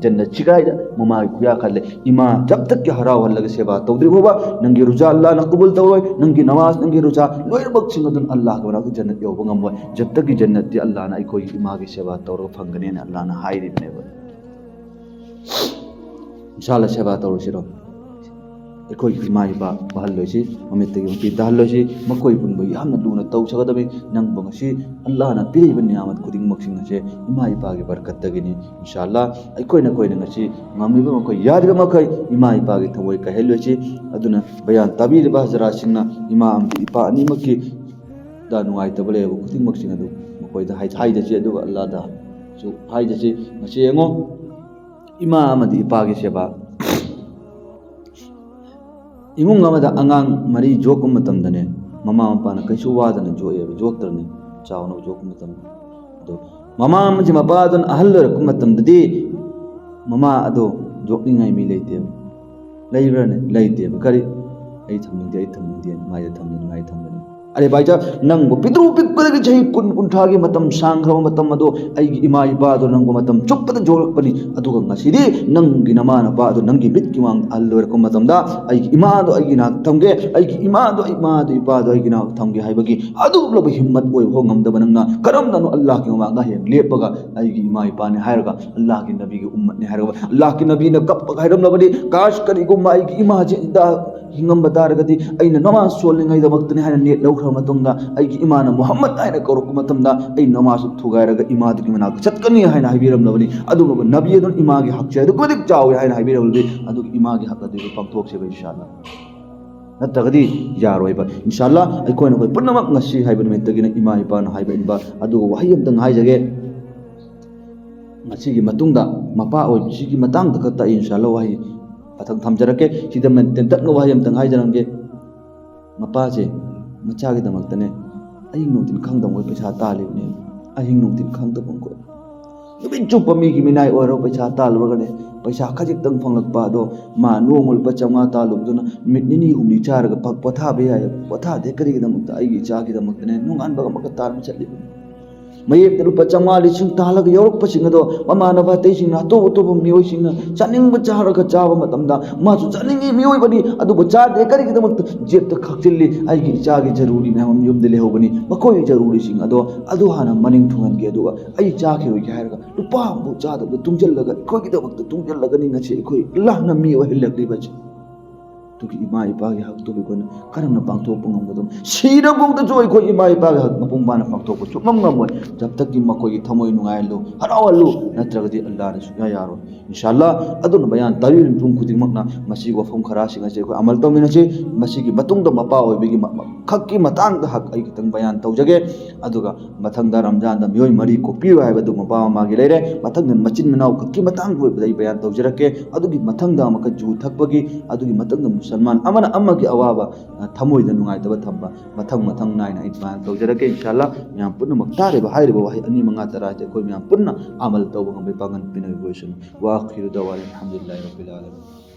ꯖꯟꯅꯠ ꯁꯤꯒꯥꯏꯗ ꯃꯃꯥꯒꯤ ꯈꯨꯌꯥ ꯈꯜꯂꯦ꯫ ꯏꯃꯥ ꯖꯕ ꯇꯛꯀꯤ ꯍꯔꯥꯎꯍꯜꯂꯒ ꯁꯦꯕꯥ ꯇꯧꯗ꯭ꯔꯤ ꯐꯥꯎꯕ ꯅꯪꯒꯤ ꯔꯨꯖꯥ ꯑꯜꯂꯥꯍꯅ ꯀꯕꯨꯜ ꯇꯧꯔꯣꯏ, ꯅꯪꯒꯤ ꯅꯃꯥꯖ, ꯅꯪꯒꯤ ꯔꯨꯖꯥ ꯂꯣꯏꯅꯃꯛꯁꯤꯡ ꯑꯗꯨꯅ ꯑꯜꯂꯥꯍꯒꯤ ꯃꯅꯥꯛꯇ ꯖꯟꯅꯠ ꯌꯧꯕ ꯉꯝꯃꯣꯏ꯫ ꯖꯕ ꯇꯛꯀꯤ ꯖꯟꯅꯠꯇꯤ ꯑꯜꯂꯥꯍꯅ ꯑꯩꯈꯣꯏꯒꯤ ꯏꯃꯥꯒꯤ ꯁꯦꯕꯥ ꯇꯧꯔꯒ ꯐꯪꯒꯅꯦꯅ ꯑꯜꯂꯥꯍꯅ ꯍꯥꯏꯔꯤꯕꯅꯦꯕ꯫ ꯏꯟꯁꯥ ꯑꯜꯂꯥꯍ, ꯁꯦꯕꯥ ꯇꯧꯔꯁꯤꯔꯣ? ꯑꯩꯈꯣꯏꯒꯤ ꯏꯃꯥ ꯏꯄꯥ ꯋꯥꯍꯜꯂꯣꯏꯁꯤ, ꯃꯃꯤꯠꯇꯒꯤ ꯃꯄꯤ ꯇꯥꯍꯜꯂꯣꯏꯁꯤ, ꯃꯈꯣꯏ ꯄꯨꯝꯕ ꯌꯥꯝꯅ ꯂꯨꯅ ꯇꯧꯖꯒꯗꯕꯅꯤ꯫ ꯅꯪꯕꯨ ꯉꯁꯤ ꯑꯜꯂꯥꯍꯅ ꯄꯤꯔꯛꯏꯕ ꯅꯤꯌꯥꯃꯠ ꯈꯨꯗꯤꯡꯃꯛꯁꯤꯡ ꯑꯁꯦ ꯏꯃꯥ ꯏꯄꯥꯒꯤ ꯕꯔꯀꯠꯇꯒꯤꯅꯤ꯫ ꯏꯟꯁꯥ ꯑꯜꯂꯥꯍ, ꯑꯩꯈꯣꯏꯅ, ꯑꯩꯈꯣꯏꯅ ꯉꯁꯤ ꯉꯝꯂꯤꯕ ꯃꯈꯩ, ꯌꯥꯔꯤꯕ ꯃꯈꯩ ꯏꯃꯥ ꯏꯄꯥꯒꯤ ꯊꯃꯣꯏ ꯀꯥꯏꯍꯜꯂꯣꯏꯁꯤ꯫ ꯑꯗꯨꯅ ꯕꯌꯥꯟ ꯇꯥꯕꯤꯔꯤꯕ ꯍꯖꯔꯥꯠꯁꯤꯡꯅ ꯏꯃꯥ ꯑꯃꯗꯤ ꯏꯄꯥ ꯑꯅꯤꯃꯛꯀꯤ ꯗ ꯅꯨꯡꯉꯥꯏꯇꯕ ꯂꯩꯔꯕ ꯈꯨꯗꯤꯡꯃꯛꯁꯤꯡ ꯑꯗꯨ ꯃꯈꯣꯏꯗ ꯍꯥꯏ-, ꯍꯥꯏꯖꯁꯤ, ꯑꯗꯨꯒ ꯑꯜꯂꯥꯍꯗꯁꯨ ꯍꯥꯏꯖꯁꯤ꯫ ꯉꯁꯤ ꯌꯦꯡꯉꯣ, ꯏꯃꯥ ꯑꯃꯗꯤ ꯏꯄꯥꯒꯤ ꯁꯦꯕꯥ꯫ ꯏꯃꯨꯡ ꯑꯃꯗ ꯑꯉꯥꯡ ꯃꯔꯤ ꯌꯣꯛꯄ ꯃꯇꯝꯗꯅꯦ, ꯃꯃꯥ ꯃꯄꯥꯅ ꯀꯩꯁꯨ ꯋꯥꯗꯅ ꯌꯣꯛꯑꯦꯕ, ꯌꯣꯛꯇ꯭ꯔꯅꯦ? ꯆꯥꯎꯅ ꯌꯣꯛꯄ ꯃꯇꯝꯗ꯫ ꯑꯗꯣ ꯃꯃꯥ ꯑꯃꯁꯦ ꯃꯄꯥ ꯑꯗꯨꯅ ꯑꯍꯜ ꯑꯣꯏꯔꯛꯄ ꯃꯇꯝꯗꯗꯤ ꯃꯃꯥ ꯑꯗꯣ ꯌꯣꯛꯅꯤꯡꯉꯥꯏ ꯃꯤ ꯂꯩꯇꯦꯕ꯫ ꯂꯩꯕ꯭ꯔꯥꯅꯦ? ꯂꯩꯇꯦꯕ꯫ ꯀꯔꯤ? "ꯑꯩ ꯊꯝꯅꯤꯡꯗꯦ, ꯑꯩ ꯊꯝꯅꯤꯡꯗꯦ, ꯃꯥꯏꯗ ꯊꯝꯅꯤꯡꯉꯥꯏ ꯊꯝꯕꯅꯤ"꯫ ꯑꯔꯦ ꯚꯥꯏꯖꯥ, ꯅꯪꯕꯨ ꯄꯤꯛꯇ꯭ꯔꯨ ꯄꯤꯛꯄꯗꯒꯤ ꯆꯍꯤ ꯀꯨꯟ, ꯀꯨꯟꯊ꯭ꯔꯥꯒꯤ ꯃꯇꯝ, ꯁꯥꯡꯈ꯭ꯔꯕ ꯃꯇꯝ ꯑꯗꯣ ꯑꯩꯒꯤ ꯏꯃꯥ ꯏꯄꯥꯗꯣ ꯅꯪꯕꯨ ꯃꯇꯝ ꯆꯨꯞꯄꯗ ꯌꯣꯛꯂꯛꯄꯅꯤ꯫ ꯑꯗꯨꯒ ꯉꯁꯤꯗꯤ ꯅꯪꯒꯤ ꯅꯃꯥ ꯅꯄꯥ ꯑꯗꯣ ꯅꯪꯒꯤ ꯃꯤꯠꯀꯤ ꯃꯃꯥꯡꯗ ꯑꯍꯜ ꯑꯣꯏꯔꯛꯄ ꯃꯇꯝꯗ ꯑꯩꯒꯤ ꯏꯃꯥꯗꯣ ꯑꯩꯒꯤ ꯅꯥꯛꯇ ꯊꯝꯒꯦ, ꯑꯩꯒꯤ ꯏꯃꯥꯗꯣ, ꯏꯃꯥꯗꯣ, ꯏꯄꯥꯗꯣ ꯑꯩꯒꯤ ꯅꯥꯛꯇ ꯊꯝꯒꯦ ꯍꯥꯏꯕꯒꯤ ꯑꯗꯨꯒꯨꯝꯂꯕ ꯍꯤꯝꯃꯠ ꯑꯣꯏꯕ ꯐꯥꯎ ꯉꯝꯗꯕ ꯅꯪꯅ ꯀꯔꯝꯅꯅꯣ ꯑꯜꯂꯥꯍꯒꯤ ꯃꯃꯥꯡꯗ ꯍꯌꯦꯡ ꯂꯦꯞꯄꯒ ꯑꯩꯒꯤ ꯏꯃꯥ ꯏꯄꯥꯅꯤ ꯍꯥꯏꯔꯒ, ꯑꯜꯂꯥꯍꯒꯤ ꯅꯕꯤꯒꯤ ꯎꯝꯃꯠꯅꯤ ꯍꯥꯏꯔꯒ, ꯑꯜꯂꯥꯍꯒꯤ ꯅꯕꯤꯅ ꯀꯞꯄꯒ ꯍꯥꯏꯔꯝꯂꯕꯅꯤ, "ꯀꯥꯁ, ꯀꯔꯤꯒꯨꯝꯕ ꯑꯩꯒꯤ ꯏꯃꯥꯁꯤ ꯍꯤꯡꯉꯝꯕ ꯇꯥꯔꯒꯗꯤ ꯑꯩꯅ ꯅꯃꯥꯖ ꯁꯣꯟꯂꯤꯉꯩꯗꯃꯛꯇꯅꯤ" ꯍꯥꯏꯅ ꯅꯦꯠ ꯂꯧꯈ꯭ꯔꯕ ꯃꯇꯨꯡꯗ, ꯑꯩꯒꯤ ꯏꯃꯥꯅ ꯃꯨꯍꯝꯃꯗ ꯍꯥꯏꯅ ꯀꯧꯔꯛꯄ ꯃꯇꯝꯗ ꯑꯩ ꯅꯃꯥꯖ ꯊꯨꯒꯥꯏꯔꯒ ꯏꯃꯥꯗꯨꯒꯤ ꯃꯅꯥꯛꯇ ꯆꯠꯀꯅꯤ ꯍꯥꯏꯅ ꯍꯥꯏꯕꯤꯔꯝꯂꯕꯅꯤ꯫ ꯑꯗꯨꯒꯨꯝꯂꯕ ꯅꯕꯤ ꯑꯗꯨꯅ ꯏꯃꯥꯒꯤ ꯍꯛꯁꯦ ꯑꯗꯨꯛꯀꯤ ꯃꯇꯤꯛ ꯆꯥꯎꯏ ꯍꯥꯏꯅ ꯍꯥꯏꯕꯤꯔꯝꯂꯕꯗꯤ, ꯑꯗꯨꯒꯤ ꯏꯃꯥꯒꯤ ꯍꯛ ꯑꯗꯨ ꯄꯥꯡꯊꯣꯛꯁꯦꯕ, ꯏꯟꯁꯥ ꯑꯜꯂꯥ꯫ ꯅꯠꯇ꯭ꯔꯒꯗꯤ ꯌꯥꯔꯣꯏꯕ꯫ ꯏꯟꯁꯥ ꯑꯜꯂꯥ, ꯑꯩꯈꯣꯏꯅ ꯑꯩꯈꯣꯏ ꯄꯨꯝꯅꯃꯛ ꯉꯁꯤ ꯍꯥꯏꯕ ꯅꯨꯃꯤꯠꯇꯒꯤꯅ ꯏꯃꯥ ꯏꯄꯥꯅ ꯍꯥꯏꯕ ꯏꯟꯕ꯫ ꯑꯗꯨꯒ ꯋꯥꯍꯩ ꯑꯃꯇꯪ ꯍꯥꯏꯖꯒꯦ, ꯃꯁꯤꯒꯤ ꯃꯇꯨꯡꯗ ꯃꯄꯥ ꯑꯣꯏꯕꯁꯤꯒꯤ ꯃꯇꯥꯡꯗ ꯈꯛꯇ ꯑꯩ ꯏꯟꯁꯥ ꯑꯜꯂꯥ ꯋꯥꯍꯩ ꯃꯊꯪ ꯊꯝꯖꯔꯛꯀꯦ꯫ ꯁꯤꯗ ꯇꯦꯟꯇꯛꯅ ꯋꯥꯍꯩ ꯑꯃꯇꯪ ꯍꯥꯏꯖꯔꯝꯒꯦ꯫ ꯃꯄꯥꯁꯦ ꯃꯆꯥꯒꯤꯗꯃꯛꯇꯅꯦ ꯑꯍꯤꯡ ꯅꯨꯡꯊꯤꯜ ꯈꯪꯗꯕ ꯃꯈꯩ ꯄꯩꯁꯥ ꯇꯥꯜꯂꯤꯕꯅꯦ꯫ ꯑꯍꯤꯡ ꯅꯨꯡꯊꯤꯜ ꯈꯪꯗꯕ ꯃꯈꯩ ꯅꯨꯃꯤꯠ ꯆꯨꯞꯄ ꯃꯤꯒꯤ ꯃꯤꯅꯥꯏ ꯑꯣꯏꯔꯣ, ꯄꯩꯁꯥ ꯇꯥꯜꯂꯨꯔꯒꯅꯦ, ꯄꯩꯁꯥ ꯈꯖꯤꯛꯇꯪ ꯐꯪꯂꯛꯄ ꯑꯗꯣ ꯃꯥ ꯅꯣꯡꯃ ꯂꯨꯄꯥ ꯆꯥꯝꯃꯉꯥ ꯇꯥꯜꯂꯨꯕꯗꯨꯅ ꯅꯨꯃꯤꯠ ꯅꯤꯅꯤ ꯍꯨꯝꯅꯤ ꯆꯥꯔꯒ ꯄ-, ꯄꯣꯊꯥꯕ ꯌꯥꯏ꯫ ꯄꯣꯊꯥꯗꯦ ꯀꯔꯤꯒꯤꯗꯃꯛꯇ? ꯑꯩꯒꯤ ꯏꯆꯥꯒꯤꯗꯃꯛꯇꯅꯦ ꯅꯣꯡꯉꯥꯟꯕꯒ ꯑꯃꯒ ꯇꯥꯟꯕ ꯆꯠꯂꯤꯕꯅꯤ꯫ ꯃꯌꯦꯛꯇ ꯂꯨꯄꯥ ꯆꯥꯝꯃꯉꯥ ꯂꯤꯁꯤꯡ ꯇꯥꯜꯂꯒ ꯌꯧꯔꯛꯄꯁꯤꯡ ꯑꯗꯣ ꯃꯃꯥꯟꯅꯕ ꯑꯇꯩꯁꯤꯡꯅ, ꯑꯇꯣꯞ ꯑꯇꯣꯞꯄ ꯃꯤꯑꯣꯏꯁꯤꯡꯅ ꯆꯥꯅꯤꯡꯕ ꯆꯥꯔꯒ ꯆꯥꯕ ꯃꯇꯝꯗ ꯃꯥꯁꯨ ꯆꯥꯅꯤꯡꯉꯤ ꯃꯤꯑꯣꯏꯕꯅꯤ, ꯑꯗꯨꯕꯨ ꯆꯥꯗꯦ꯫ ꯀꯔꯤꯒꯤꯗꯃꯛꯇ? ꯖꯦꯕꯇ ꯈꯥꯛꯆꯤꯜꯂꯤ꯫ ꯑꯩꯒꯤ ꯏꯆꯥꯒꯤ ꯖꯔꯨꯔꯤ ꯃꯌꯥꯝ ꯑꯃ ꯌꯨꯝꯗ ꯂꯩꯍꯧꯕꯅꯤ꯫ ꯃꯈꯣꯏꯒꯤ ꯖꯔꯨꯔꯤꯁꯤꯡ ꯑꯗꯣ ꯑꯗꯨ ꯍꯥꯟꯅ ꯃꯅꯤꯡ ꯊꯨꯡꯍꯟꯒꯦ, ꯑꯗꯨꯒ ꯑꯩ ꯆꯥꯈꯤꯔꯣꯏꯒꯦ ꯍꯥꯏꯔꯒ ꯂꯨꯄꯥ ꯑꯃꯐꯥꯎ ꯆꯥꯗꯕꯗ ꯇꯨꯡꯁꯤꯜꯂꯒ ꯑꯩꯈꯣꯏꯒꯤꯗꯃꯛꯇ ꯇꯨꯡꯁꯤꯜꯂꯒꯅꯤ ꯉꯁꯤ ꯑꯩꯈꯣꯏ ꯑꯜꯂꯥꯍꯅ ꯃꯤ ꯑꯣꯏꯍꯜꯂꯛꯂꯤꯕꯁꯦ꯫ ꯑꯗꯨꯒꯤ ꯏꯃꯥ ꯏꯄꯥꯒꯤ ꯍꯛꯇꯨꯕꯨ ꯑꯩꯈꯣꯏꯅ ꯀꯔꯝꯅ ꯄꯥꯡꯊꯣꯛꯄ ꯉꯝꯒꯗꯕꯅꯣ? ꯁꯤꯔꯐꯥꯎꯗꯁꯨ ꯑꯩꯈꯣꯏ ꯏꯃꯥ ꯏꯄꯥꯒꯤ ꯍꯛ ꯃꯄꯨꯡ ꯐꯥꯅ ꯄꯥꯡꯊꯣꯛꯄ ꯁꯨꯡꯉꯝ ꯉꯝꯃꯣꯏ꯫ ꯖꯕ ꯇꯛꯀꯤ ꯃꯈꯣꯏꯒꯤ ꯊꯃꯣꯏ ꯅꯨꯡꯉꯥꯏꯍꯜꯂꯨ, ꯍꯔꯥꯎꯍꯜꯂꯨ, ꯅꯠꯇ꯭ꯔꯒꯗꯤ ꯑꯜꯂꯥꯍꯅ ꯁꯨꯡꯌꯥ ꯌꯥꯔꯣꯏ꯫ ꯏꯟꯁꯥ ꯑꯜꯂꯥ, ꯑꯗꯨꯅ ꯕꯌꯥꯟ ꯇꯥꯕꯤꯔꯤꯕ ꯃꯤꯄꯨꯝ ꯈꯨꯗꯤꯡꯃꯛꯅ ꯃꯁꯤꯒꯤ ꯋꯥꯐꯝ ꯈꯔꯁꯤꯡ ꯑꯁꯤ ꯑꯩꯈꯣꯏ ꯑꯃꯜ ꯇꯧꯃꯤꯟꯅꯁꯤ꯫ ꯃꯁꯤꯒꯤ ꯃꯇꯨꯡꯗ ꯃꯄꯥ ꯑꯣꯏꯕꯒꯤ ꯃ-, ꯃ-, ꯈꯛꯀꯤ ꯃꯇꯥꯡꯗ ꯍꯛ ꯑꯩ ꯈꯤꯇꯪ ꯕꯌꯥꯟ ꯇꯧꯖꯒꯦ꯫ ꯑꯗꯨꯒ ꯃꯊꯪꯗ ꯔꯝꯖꯥꯟꯗ ꯃꯤꯑꯣꯏ ꯃꯔꯤ ꯀꯣꯛꯄꯤꯌꯨ ꯍꯥꯏꯕꯗꯨ ꯃꯄꯥ ꯃꯃꯥꯒꯤ ꯂꯩꯔꯦ꯫ ꯃꯊꯪꯗ ꯃꯆꯤꯟ ꯃꯅꯥꯎ ꯈꯛꯀꯤ ꯃꯇꯥꯡꯗ ꯑꯣꯏꯕꯗ ꯑꯩ ꯕꯌꯥꯟ ꯇꯧꯖꯔꯛꯀꯦ꯫ ꯑꯗꯨꯒꯤ ꯃꯊꯪꯗ ꯑꯃꯨꯛꯀ ꯖꯨ ꯊꯛꯄꯒꯤ, ꯑꯗꯨꯒꯤ ꯃꯊꯪꯗ ꯃꯨꯁ-, ꯁꯜꯃꯥꯟ ꯑꯃꯅ ꯑꯃꯒꯤ ꯑꯋꯥꯕ, ꯑ, ꯊꯃꯣꯏꯗ ꯅꯨꯡꯉꯥꯏꯇꯕ ꯊꯝꯕ, ꯃꯊꯪ ꯃꯊꯪ ꯅꯥꯏꯅ ꯑꯩ ꯕꯌꯥꯟ ꯇꯧꯖꯔꯛꯀꯦ ꯏꯟꯁꯥ ꯑꯜꯂꯥ꯫ ꯃꯌꯥꯝ ꯄꯨꯝꯅꯃꯛ ꯇꯥꯔꯤꯕ ꯍꯥꯏꯔꯤꯕ ꯋꯥꯍꯩ ꯑꯅꯤ ꯃꯉꯥ ꯇꯔꯥ ꯑꯁꯤ ꯑꯩꯈꯣꯏ ꯃꯌꯥꯝ ꯄꯨꯟꯅ ꯑꯃꯜ ꯇꯧꯕ ꯉꯝꯕꯒꯤ ꯄꯥꯡꯒꯜ ꯄꯤꯅꯕꯤꯕ ꯑꯣꯏꯁꯅꯨ꯫ ꯋꯥ ꯑꯈꯤꯔꯨ ꯗꯋꯥꯅꯤ ꯑꯜꯍꯝꯗꯨꯂꯤꯜꯂꯥꯍꯤ ꯔꯕꯤꯜ ꯑꯥꯂꯃꯤꯟ꯫